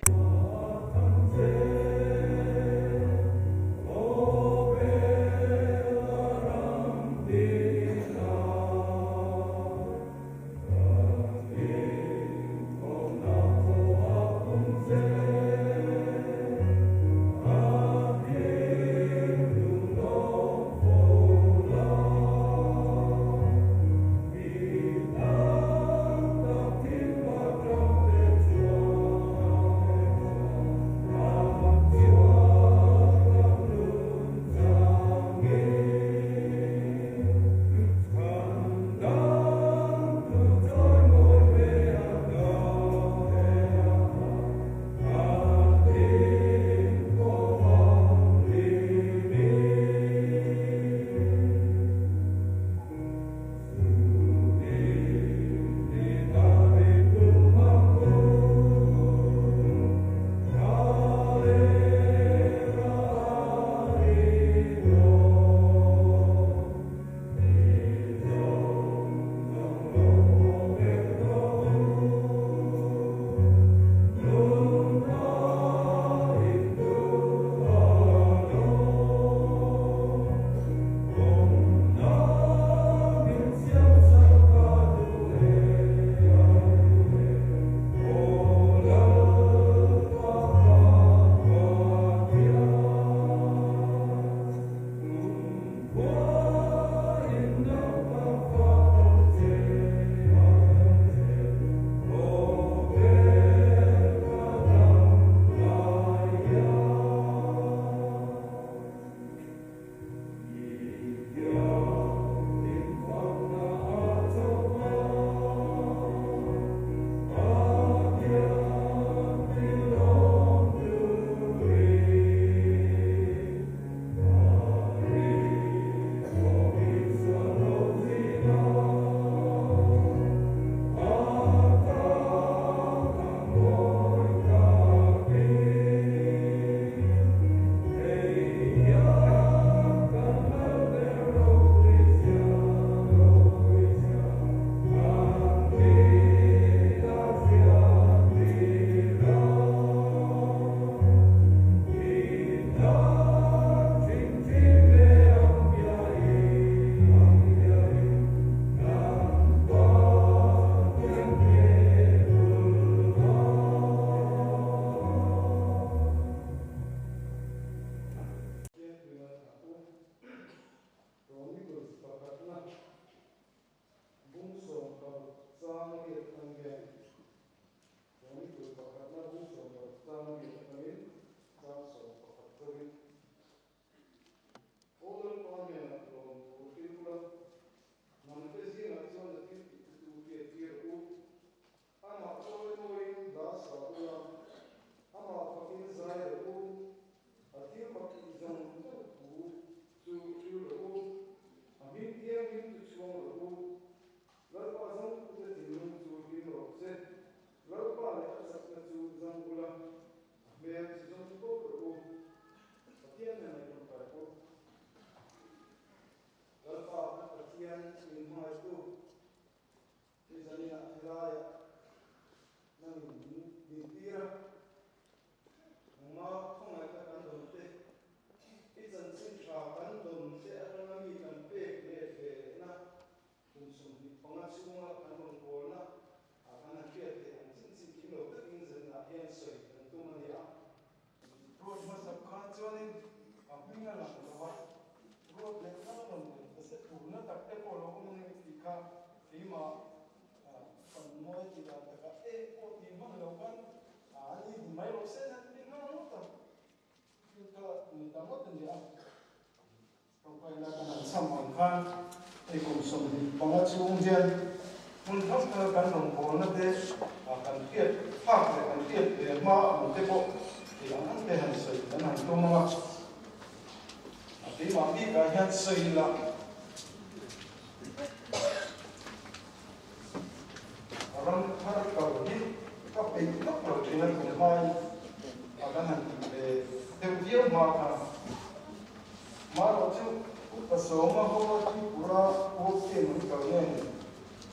Upa Sawma hoa Tripura work team an kal nge ni?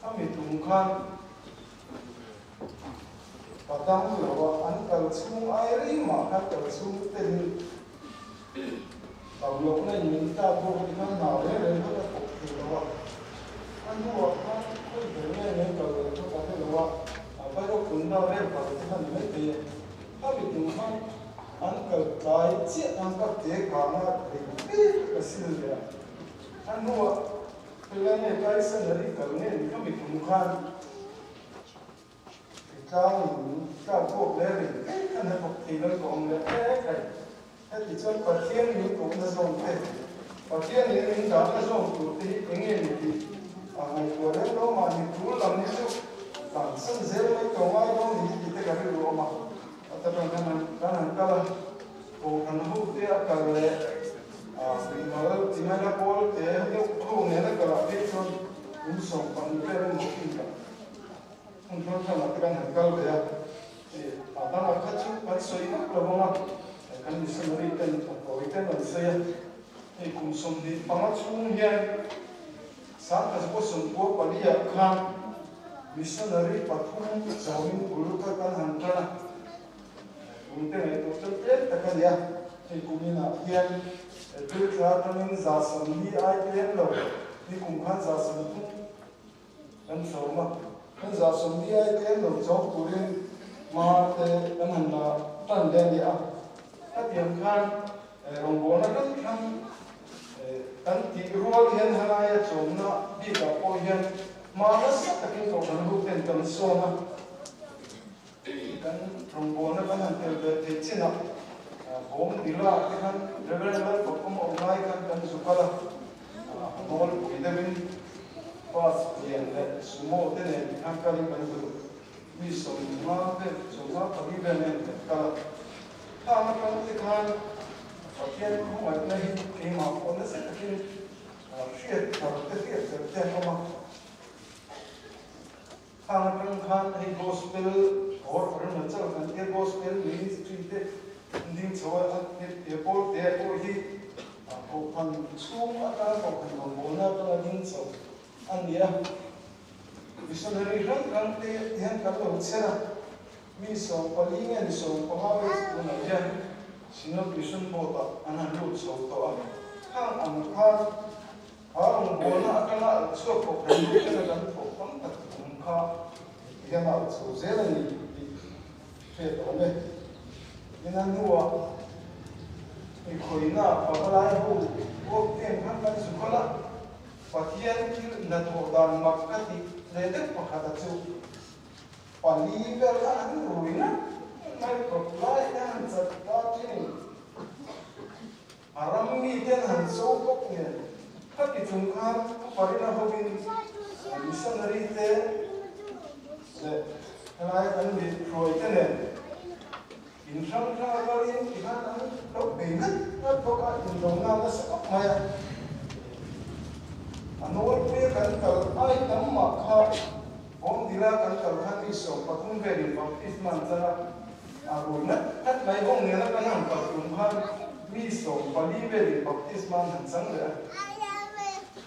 Khami tum khan ka dam lo a, an kal chhung ai rei mah khan kal chhung telin dam lohna in min tlak bawk a ti khan hna reng reng kha ka thawk thei lo a. A hnuah khan khawi ber nge min kal leh kha ka hre lo a, a Vairokunda vel kal te kha ni maithei e. Khami tum khan an kal tlai chiah khan ka ke kang a rei fe ka sil leh a. A hnuah Helai nge Tyson a ri kal nge ni khami tum khan Tlang in tlak bawk leh rei fe khan a thawk thei lo ka awm leh hle thei. Heti chuan Pathian min kohna zawng te, Pathian in min dahna zawng tur te hi eng nge ni tih a ngaihtuah reng lo mahni tul lam hi chu tlansan zel mai ka ngai dawn ni hi tih te ka rilru awm a. A ta tang khan kan han kal a, kohhran ho te a kal leh a mimal tingaina pawl te deuh ho nena kal ah phei chuan kum 12 vel emaw fin ka Hmun hrang hrangah te kan han kal ve a, a dangah kha chu kan sawi vak lo ang a, kan missionary ten a tawi ten an sawi a, hei kum 25 chhung hian 1994 ah khan missionary pathum chauhin bul kha kan han tan a, kum te ngaihtuah chuan tlem tak a ni a, hei kum inah hian April thla atangin 140 ai tlem lo, nikum khan 130. Kan sawm a, kan zah sawm diai tlem lo chawk turin hma te kan han la tan leh a ni a. Khatiang khan rawngbawlna kan thlang kan tih rual hian helaia chawmna bikah pawh hian hma nasa takin kohhran ho ten kan sawn a, kan rawngbawlna kan han tel ve theih chinah bawm dila te khan Reverend Lalfakawm awm lai khan kan zu kal a. Nawlpui deuhin bus lian leh sumo te nen khan kalin kan duh. Mi 50 vel, 54 vel nen kan kal a. Khang atang te khan Pathian khawngaihna hi keimah pawh nasa takin hriat thar te hriat tel te an awm a. Khang atang khan hei gospel or Arunachal kan tia gospel ministry te an ding chho a, he pawl te pawh hi kohhran chhung atanga kohhran rawngbawlna atanga ding chho a ni a. Missionary hrang hrang te hian kan lo chher a, mi 14 nge ni 15 vel chu tunah hian Synod Mission Board ah an han lut chho tawh a. Khang ang khan Kha rawngbawlna atanga alh chhuak pawh kan lut tena kan thawh tam tak kum kha hian a alh chho zel a ni tih hriat a awm e. Tin a hnuah inkhawihna pavalai ho work team khan kan zu kal a, Pathian thil hnathawh dan mak ka tih leh deuh pakhat a chu pali vel kha an rui ngat mai kawp lai te han chat ta thin. A ram miten han cho bawk nen, khati chung khan Pu Parina hovin missionary te leh helaia kan mi hruai te nen in hrang hrang a kalin tikhan an lo bei ngat ngat bawk a, indona nasa khawp mai a. A nawlpuia kan kal ai tam mah kha Bawngdila kan kal khan mi 13 velin baptisma an chang a. A rui ngat ngat mai bawk nena kan han kal tum khan mi 14 velin baptisma an han chang leh a.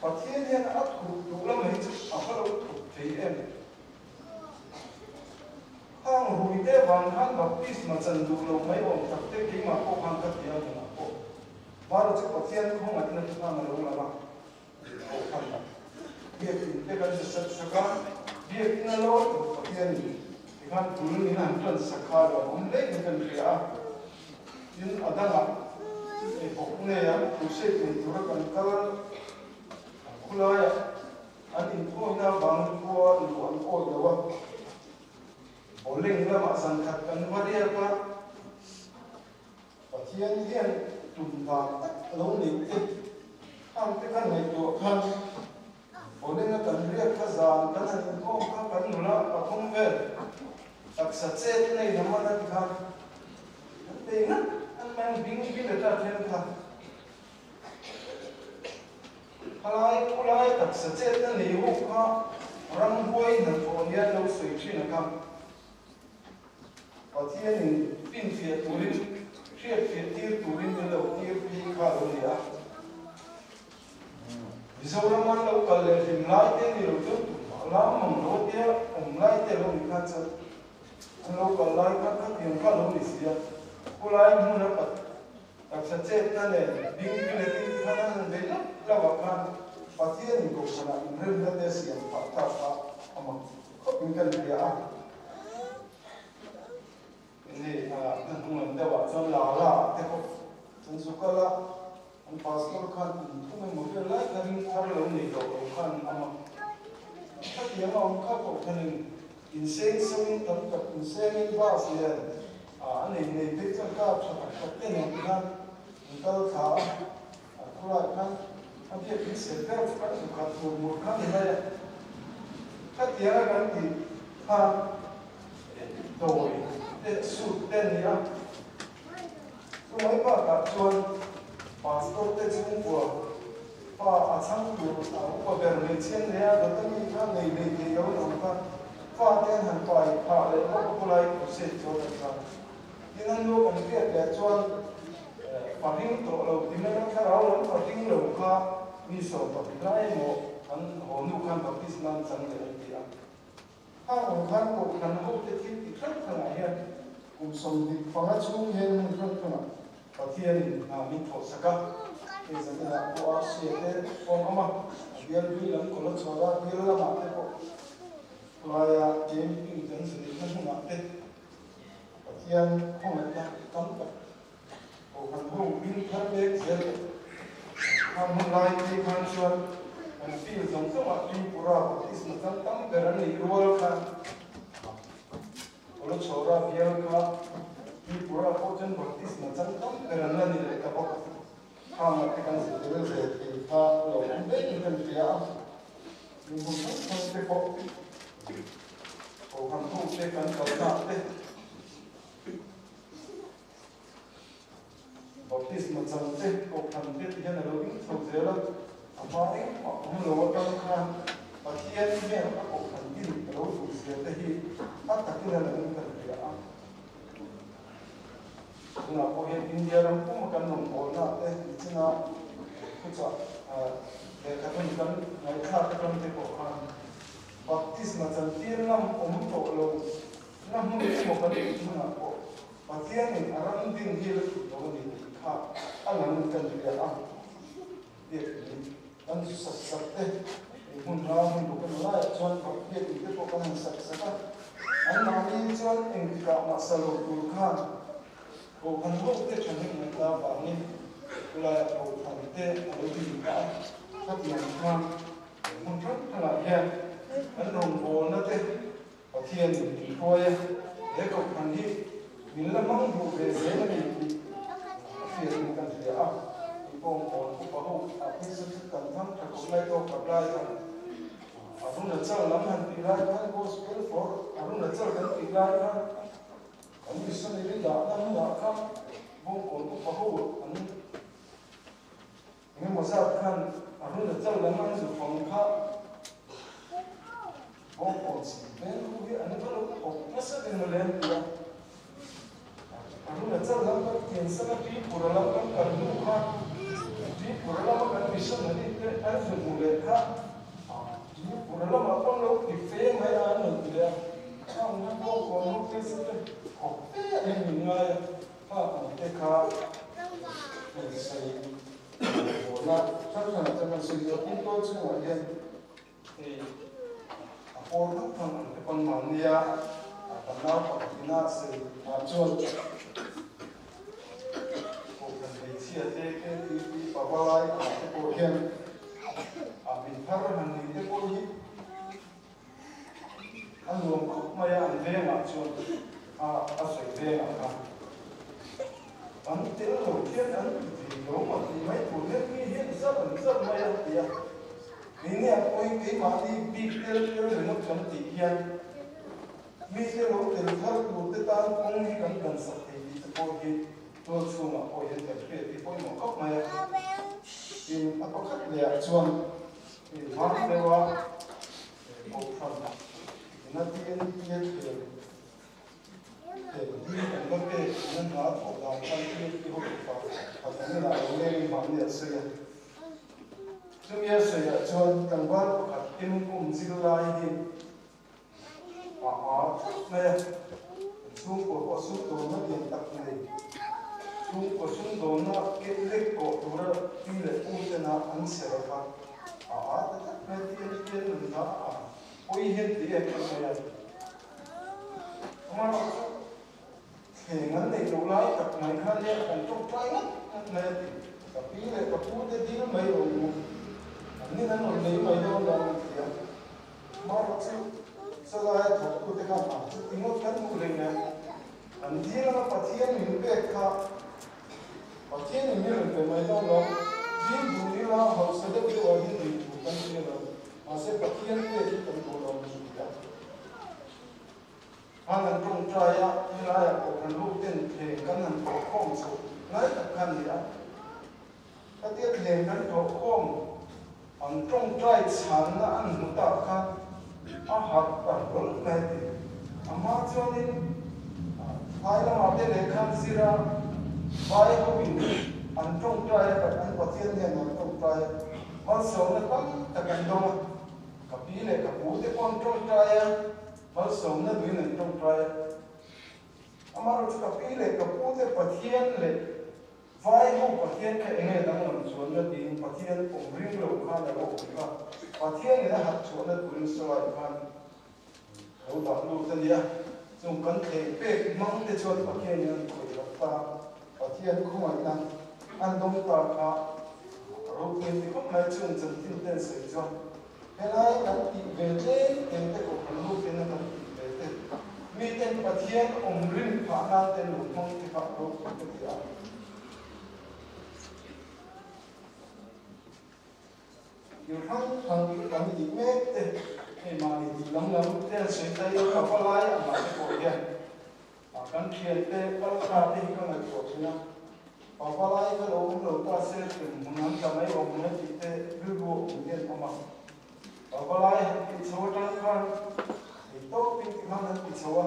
Pathian hian a thup duh lamah hi chu a va lo thup thei em? Khang rui te vang khan baptisma chan duh lo mai awm tak te keimah pawh khan ka ti a nunah pawh. Mara chu Pathian khawngaihna chu khan a lo lang a. Kohhran biakin te kan hre sak sak a, biakin a lo tawp Pathian in tikhan bul min han tan sak kha lo awm hle in kan hria a, tin a dangah ei bawk nge an crusade nei tura kan kal an khulaiah an inthawina avangin khua luh an awi lo a, bowling lamah zankhat kan va riak a. Pathian hian tum dan tak a lo neih te khang te kha ngaihtuah khan Bawlenga kan riak kha zan kan han inkhawm kha kan nula pathum vel taksa chet nei lam a ti khan an bei ngat an mang bing bing a ta then kha khalai khulai taksa chet na nei ho kha ramhuai hnathawh nia lo sawi thin a kha. Pathianin finfiah turin, hriatfiah tir turin min lo tir phei kha lo ni a. Mizoram an lo kal leh hlim lai te ni lo chuan tumah lam mang lo tia awm lai te lo ni kha chuan an lo kal lai kha khatiang kha lo ni si a, khulai hmun a pat taksa chetna nen bing biletin khan an han bei lap lap ah khan Pathian in kohhranah inremna te siam phah ta kha a mak khawp in kan hria a. Hei a hnung lam deuh ah chuan la la ah te pawh chuan zu kal a, an pastor khan kum thum emaw vel lai kha ring thar lo nei tawh lo khan an awm a. Khatiang a awm kha pawh khanin inseng seuhin tam tak insengin bus lian a nei nei phei chuan car tha tak tak te nen khan an kal thla a, a khulai khan a biakin ser ber chu kan zu khat mur mur kha ni mai a. Khatiang a kan tih khan Dawi te suit te a ni a, chumai bakah chuan pastor te chhungkua pa a chhang tur a upa ber hmeichhia nei a, dawt ami kha nei lei thei lo an awm kha fa te an han pai phah leh bawk a khawlai crusade chuan an kha tin an lu kan hriat leh chuan fahring tawh lo ti mai a thlarau lam fahring lo kha mi 12 lai emaw an haw nu khan baptisma an chang leh an ti a. A awm khan kohhran hote thil ti hrang hrangah hian kum 25 chhung hian hmun hrang hrangah Pathianin hna min thawhsak a. Hei zaninah pawh Arsia te pawh an awm a, a bial hlui lam Kawlachhawra bial lamah te pawh khawlaia camping kan zunihna hmunah te Pathian khawngaihna tam tak Kohhran ho hming thar mek zel leh khang hun lai phei khan chuan kan field zawng zawngah Tripura baptisma chang tam ber an nih rual khan Kawlachhawra bial kha Tripura pawh chuan baptisma chang tam ber an la ni leh ta bawk a. Khangah te kan zir tel ve thei kha lo awm daih in kan hria a, mi hun hrang hrang te pawh Kohhran ho te kan kalnaah te, Baptisma chang te, kohhran te ti hian a lo ding chho zel a, a hma engmah awm lo atang khan Pathian hmel a kohhran din a lo duh zia te hi a takin a lang kan hria a. Tunah pawh hian India ram puma kan rawngbawlna te nichina thuchah lehkhathawn kan ngaihthlak atang te pawh khan baptisma chantir ngam awm tawh lo Na hmun emaw kan tih hmunah pawh Pathianin a ram din hi la tih lo a ni tih kha a lang kan hria a. Biakinn kan zu sak sak te, ei hmun hla hmun bawk emaw laiah chuan biakinn te pawh kan han sak sak a. Anmahni chuan engtikah mah sa lo tur khan Kohhran ho te thahnem ngaihna avangin khulaiah Kohhran te a lo din ta a. Khatiang khan hmun hrang hrangah hian kan rawngbawlna te Pathianin min hruai a, he kohhran hi min la hmang duh ve zel a ni tih a hriatin kan hria a. Tih pawh kawn upa ho a phei chu kan thang tha khawp lai tawk kap lai khan Arunachal lam han tih lai khan Gospel for Arunachal kan tih lai khan kan missionary dahna hmunah khan bawngkawn upa ho an Engemaw zat khan Arunachal lam an zu fang kha bawngkawn chhim veng ho hi an va lo thawk nasa ve mawle an ti a. Arunachal lam kan kiansan a Tripura lam kan kal hnu kha Tripura lama kan missionary te an zu hmu leh kha Tripura lamah pawh an lo ti fe mai a an rawn ti leh a. Khang hian bawngkawn ho te chu te thawk fe a en min ngai a. Kha ang te kha hei sawi bawlna hrang hrangah chuan kan sawi duh a, tin tual chhungah hian hei a pawl hrang hrang ang te pawn mahnia kan nau pakhatina sawi ah chuan kohhran hmeichhia te KTP pavalai ang te pawh hian a min thar han ni te pawh hi A nuam khawp mai a, an vengah chuan a a sawi vengah khan an tel lo hian an ti thei lo maw tih mai tur hian mi hian zar an zar mai a ti a. Keini ah pawhin keimahni bik tel tel ringawt kan tih hian mite lo tel thar tur te tan kawng hi kan dan sak thei tih te pawh hi tual chhungah pawh hian kan hriat hi pawimawh khawp mai a. Tin, a pakhat leh ah chuan Hmang deuha kohhran ina TNT a khel khel hi kan la pek ina hna thawh dan khan TNT ho tupa pathian inah lo leng in mahni an sawi a. Chumi a sawiah chuan tlangval pakhat M-Kum zirlai hi a a thut mai a, an chhungkaw pawh sumdawnna lian tak nei, chhungkaw sumdawnna keh lek kawh tura pi leh pu tena an ser kha a a ta tlat mai a, ti an pian nun kha a pawi hian ti em em mai a. Amaherawhchu thleng an neih loh lai tak mai khan nia kan tawngtai ngat ngat mai a ti. Ka pi leh ka pu te dil mai rawn mu, an nin an rawn nei mai dawn lo an ti a. Amaherawhchu chalaia thawktute khan a chuti ngawt kan duh hlei nen an dil anga Pathian min pek kha Pathian in min rawn pe mai dawn lo, dil duh ila hausa deuh deuh ah hian nei tur kan hria lo, mahse Pathian pek hi kan duh lo an ti a. Khan an tawngtai a, helaiah pawh kan lut ten thleng kan han thawh khawm chhoh ngai tak kha a ni a. Khatia thleng kan thawh khawm an tawngtai chhanna an hmu tak kha a harh ta hlawl mai a ti. A hma chuanin phai lamah te lehkha an zir a, vai hoin an tawngtai a, an Pathian hian an tawngtai a, malsawmna tam tak an dawng a. Ka pi leh ka pu te pawh an tawngtai a, malsawmna duhin an tawngtai a. Amaherawhchu chu ka pi leh ka pu te Pathian leh vai ho Pathian kha enge danglam chuanna tiin Pathian awm ring lo khan a lo awm kha Pathian in a harh chhuahna turin sawi khan lo dah lut a nia. Chung kan thleng pek hmang te chuan Pathian in an khawih rak ta, Pathian khawngaihna an dawng ta kha a ropui ti khawp mai. Chung chanchin ten sawi chuan helai kan tih ve tlem tlem te kohhran lutin a kan tih ve te miten Pathian awm rin phah nan te lo hmang te kha a ropui ka ti a. Thil hrang hrang kan tih mek te, hei mahni tih lam lam te an sawi ta ila ka va lai ang ah te pawh hian kan thian te kal tha te hi ka ngaihtuah thin a, pa va lai kha lo awm lo ta se tum hmun an tla mai awm mai tih te rilru a awm hian awm a, pa va lai han tih chho atang khan hei tawpin ti khan han ti chho a,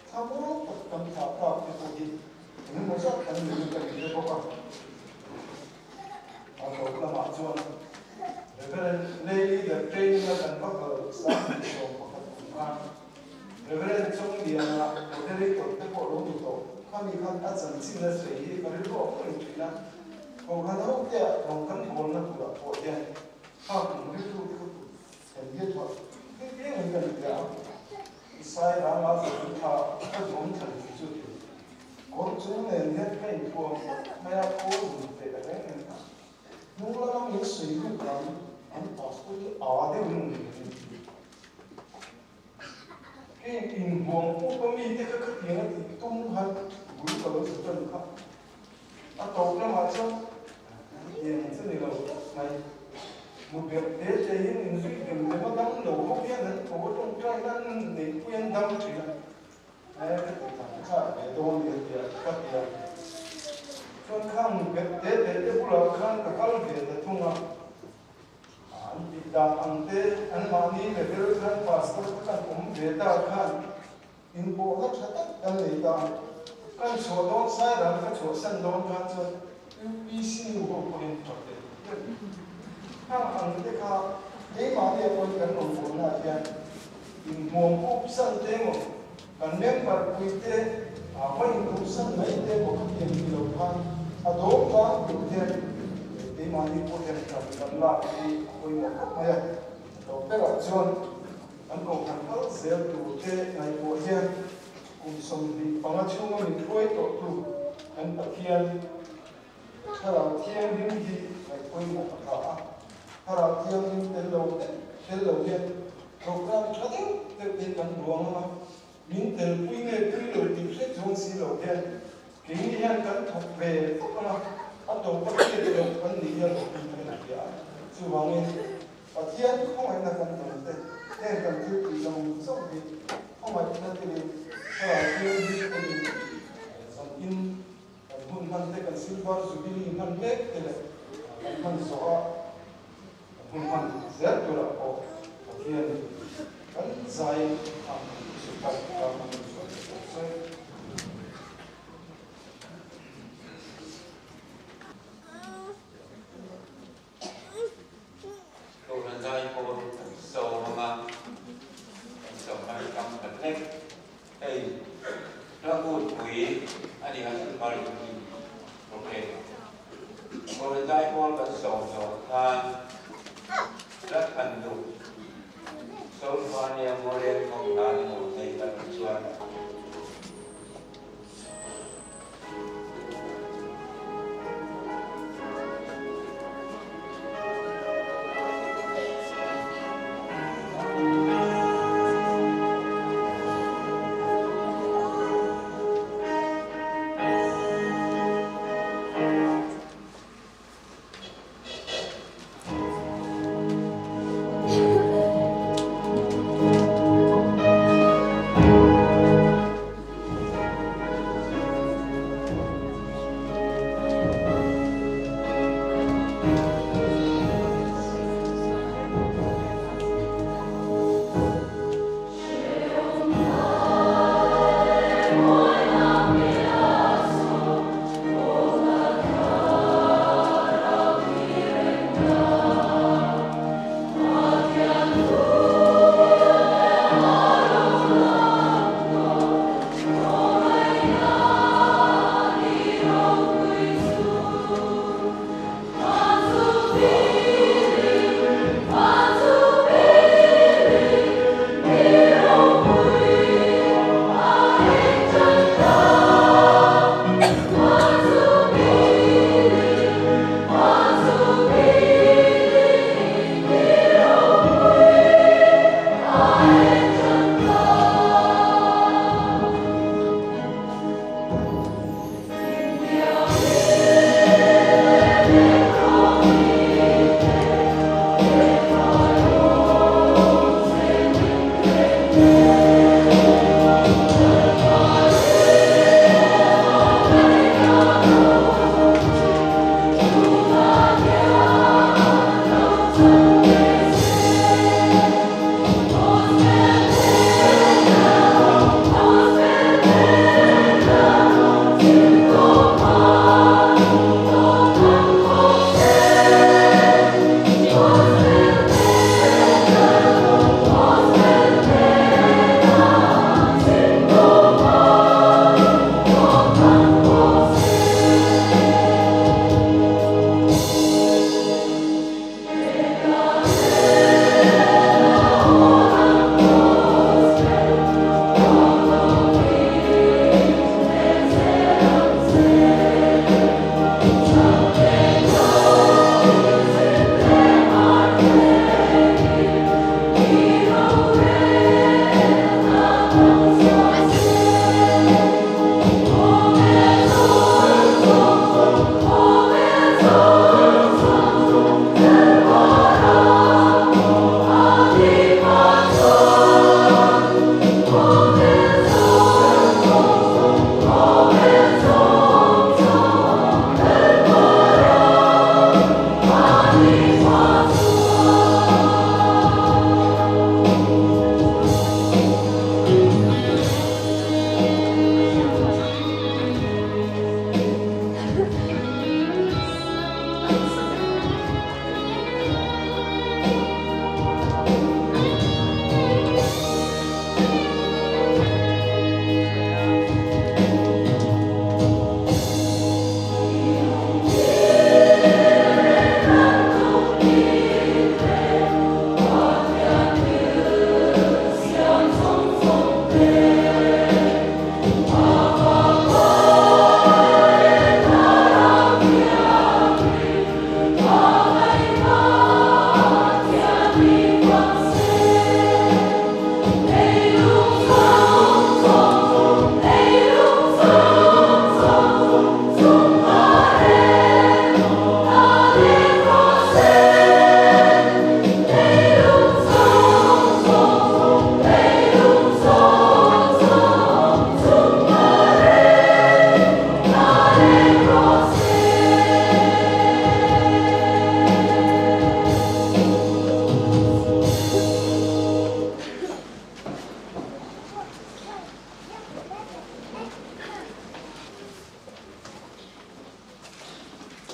thla mawi tak kan thlah tak te pawh hi engemaw zat kan ni kan inhre bawk a. A tawp lamah chuan Reverend Lay Leader Training a kan va kal 21,000 kum khan Reverend Chawngdiana Moderator te pawh lo ni tawh. Khami khan a chanchin a sawi hi ka rilru a pawhin thin a, Kohhran ho te ah rawng kan bawlna turah pawh hian kha kum rilru te kha tur kan biat hauh vek reng in kan bia a. Isai ranga zawhna tha ka duhawm thlan chu chu ti. Kawr chung nen hian ka inthuam phawt mai a, khawl hun teh reng reng kha. Hnung lama min sawi lut ang an pastor hi a deuh in ni in ti. Kei inhuam upa mite kha khatiang a tih tum khan bul ka lo sa tan kha. A tawp lamah chuan hetiang chu ni lo tawp mai. Muberh te te hian inzui dem dem a dam lo ho hian an tho a tawngtai nan neihpui an dam thin a. He ka ti tak thlak ve dawn ni a tia ka ti a. Chuan khang muberh te te te bulah khan ka kal ve ta thung a. An tih dan ang te anmahni level khan pastor te kan awm ve ta khan Inpawhna tha tak kan nei ta. Kan chhuah dawn Sairang ka chhuahsan dawn khan chuan UPC nu ho pawhin tha ve deuh deuh. Hang ang te kha keimahni pawhin kan rawngbawlnaah hian inhmuam up san te emaw, kan member pui te va induhsan mai te emaw khatiang ti lo khan a dawm tlang tur hian keimahni pawh hian kan kan lak hi a pawimawh khawp mai a. Lo berah chuan An kohhran kal zel tur te ngaihtuah hian kum 25 chhunga min hruai tawhtu kan Pathian Thlarau Thianghlim hi ngaihpawimawh a tha a. Thlarau Thianghlim tel lo tel lo hian programme tha deuh deuh te kan ruang ang a, min telpui nge pui lo tih hre chuang si lo hian keini hian kan thawk ve fawk ang a, a tawpa hriat loh kan nih hian awm kan hria a. Chuvangin. Pathian khawngaihna kan tawn te, heng kan thil tih zawng zawng hi khawngaihna telin, Thlarau Thianghlim telin zan in kan hun hman te, kan Silver Jubilee hman mek te leh kan hman zawh a kan hun hman zel turah pawh Pathian kan zai ang supai kan hman zawh te pawh sawi. nia maw lengkhawm hla ni maw hei kan awm chuan.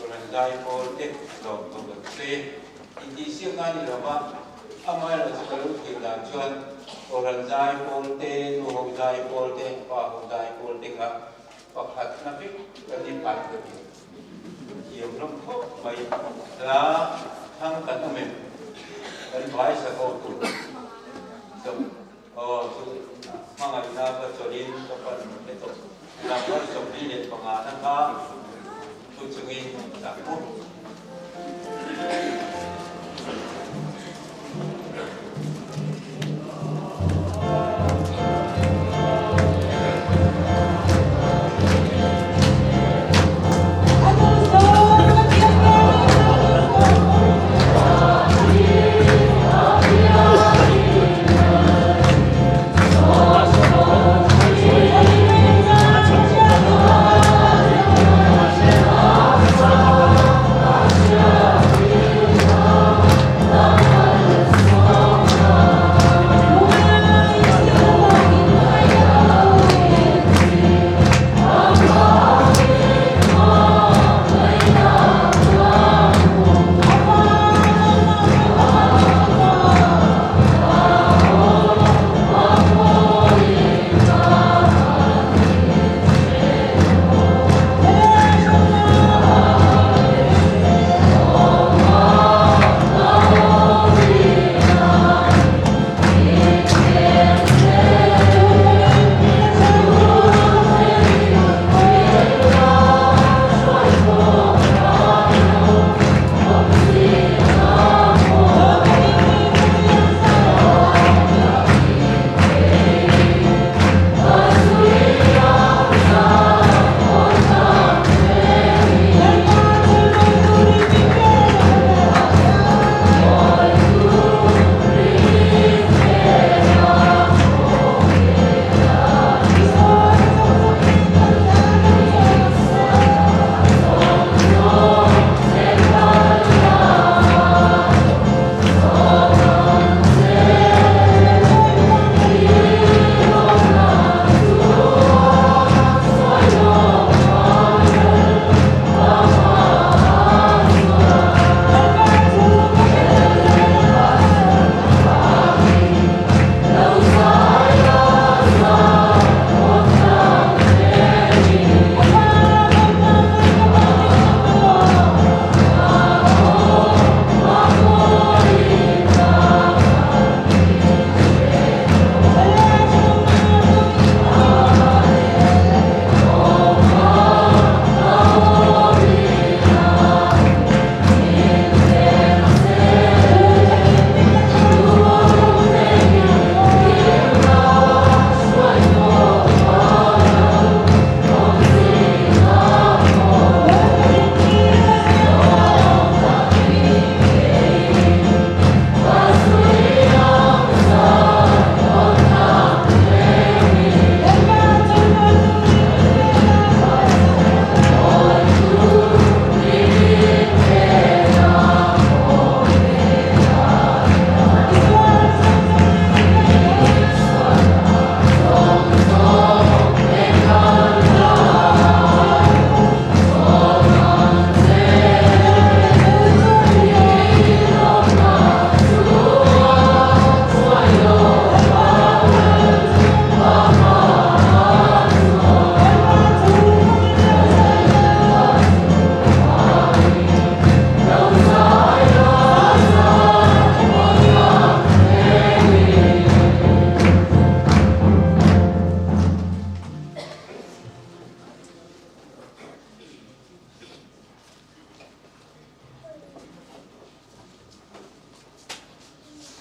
Turan zai pawl te lawm tawh lo se intihsiak a ni lova, amaherawhchu ka lo thlir dan chuan Turan zai pawl te, nu ho zai pawl te, pa ho zai pawl te kha pakhat na vek kan ni pai ka ti. Thiam hlawm khawp mai hla thang kan awm em? Kan vai sa ho tur. kha thu chungin sak u.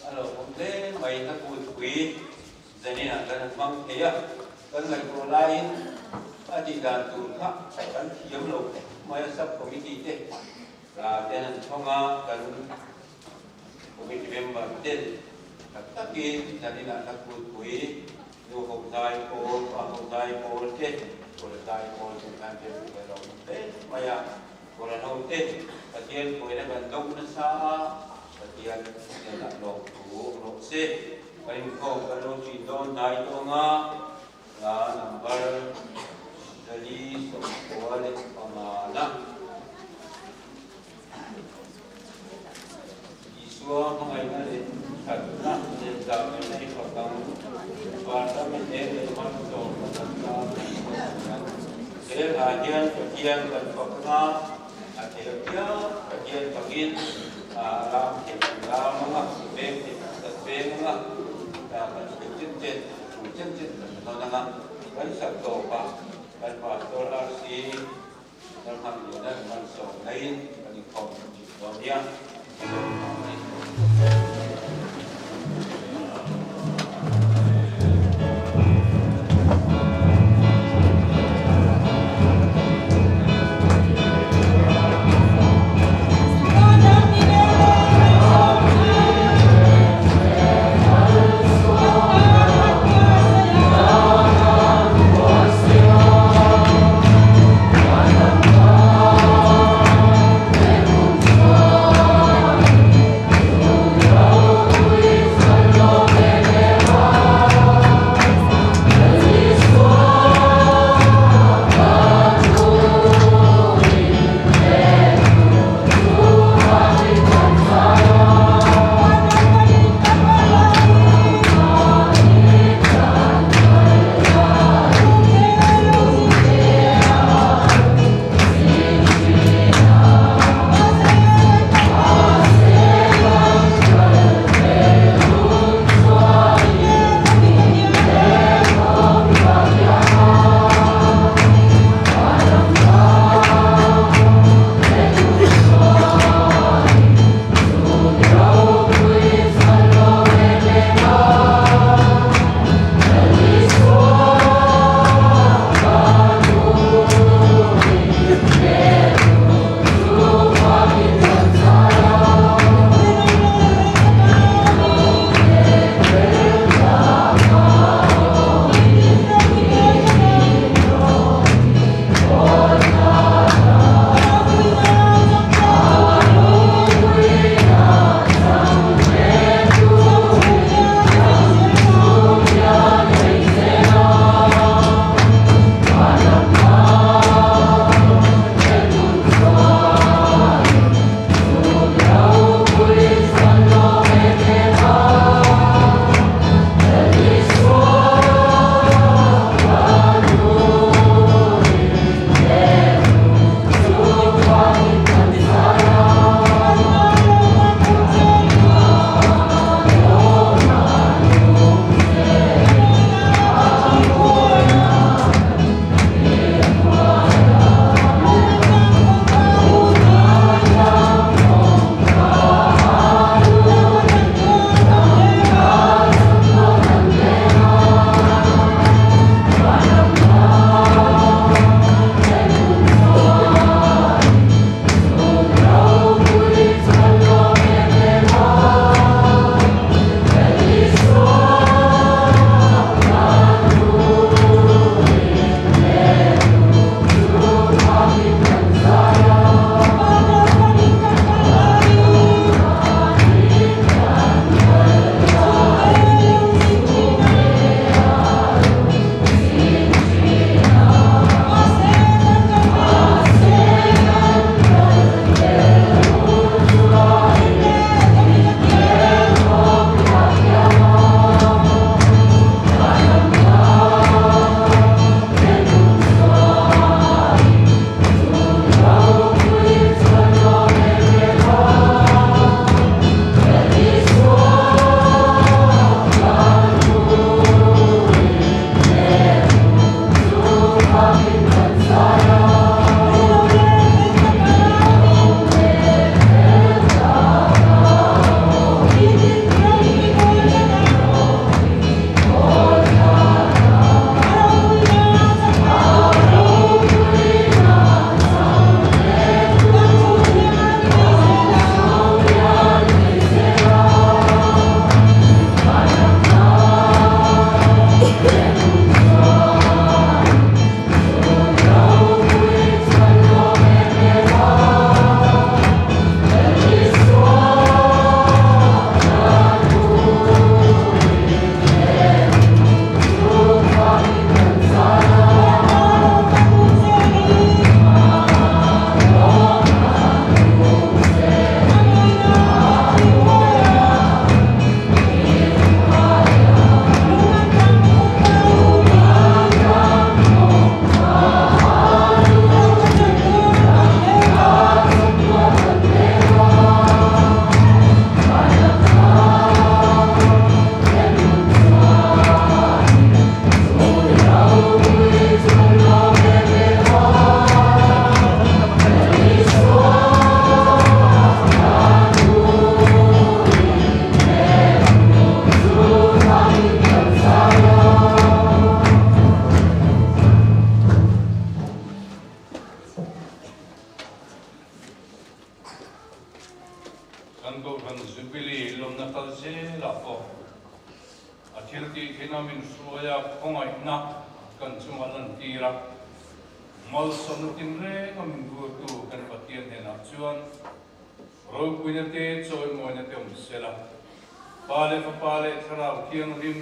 A lo awm hle mai ka kutpui zaninah kan han hmang thei a, kan ngaihtuah laiin a tih dan tur kha kan thiam lo mai a, sub committee te la ten an thawng a, kan committee member ten tak takin zaninah ka kutpui nu ho zai pawl, pa ho zai pawl te, pawl zai pawl ten khan te a lo awm hle mai a. Koran ho te Pathian pawina kan dawng nasa a, Pathian hnenah lawmthu awm rawh se. Kan inkhawm kan lo ṭin dawn hnai tawng a, hla number 495 na Isua hmangaihna leh thatna leh zahmehna i fak ang, vanram i eng leh malsawmna kan tan a ni bawk si a. He hla hian Pathian kan fak anga, a theih apiang Pathian fakin a lam theih kan lam anga, veng theih kan veng anga, kan theih chen chen, tul chen chen kan hnawn anga, kan sak tawpah kan Pastor RC. Lalhmangliana malsawmnain kan inkhawm thin dawn nia. A thiltih theihna min hruai a, khawngaihna kan chunga lantir a, malsawmna tinreng a min vurtu kan Pathian hnenah chuan ropuina te, chawimawina te awm sela. Pa leh Fapa leh Thlarau Thianghlim,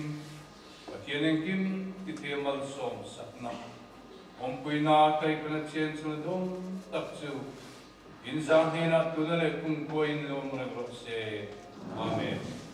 Pathian engkim tithei a malsawm sakna, awmpuina kaihpena chian chhuna dawng tak chu inzah hnenah tuna leh kumkhua in lawm reng rawh se. Amen.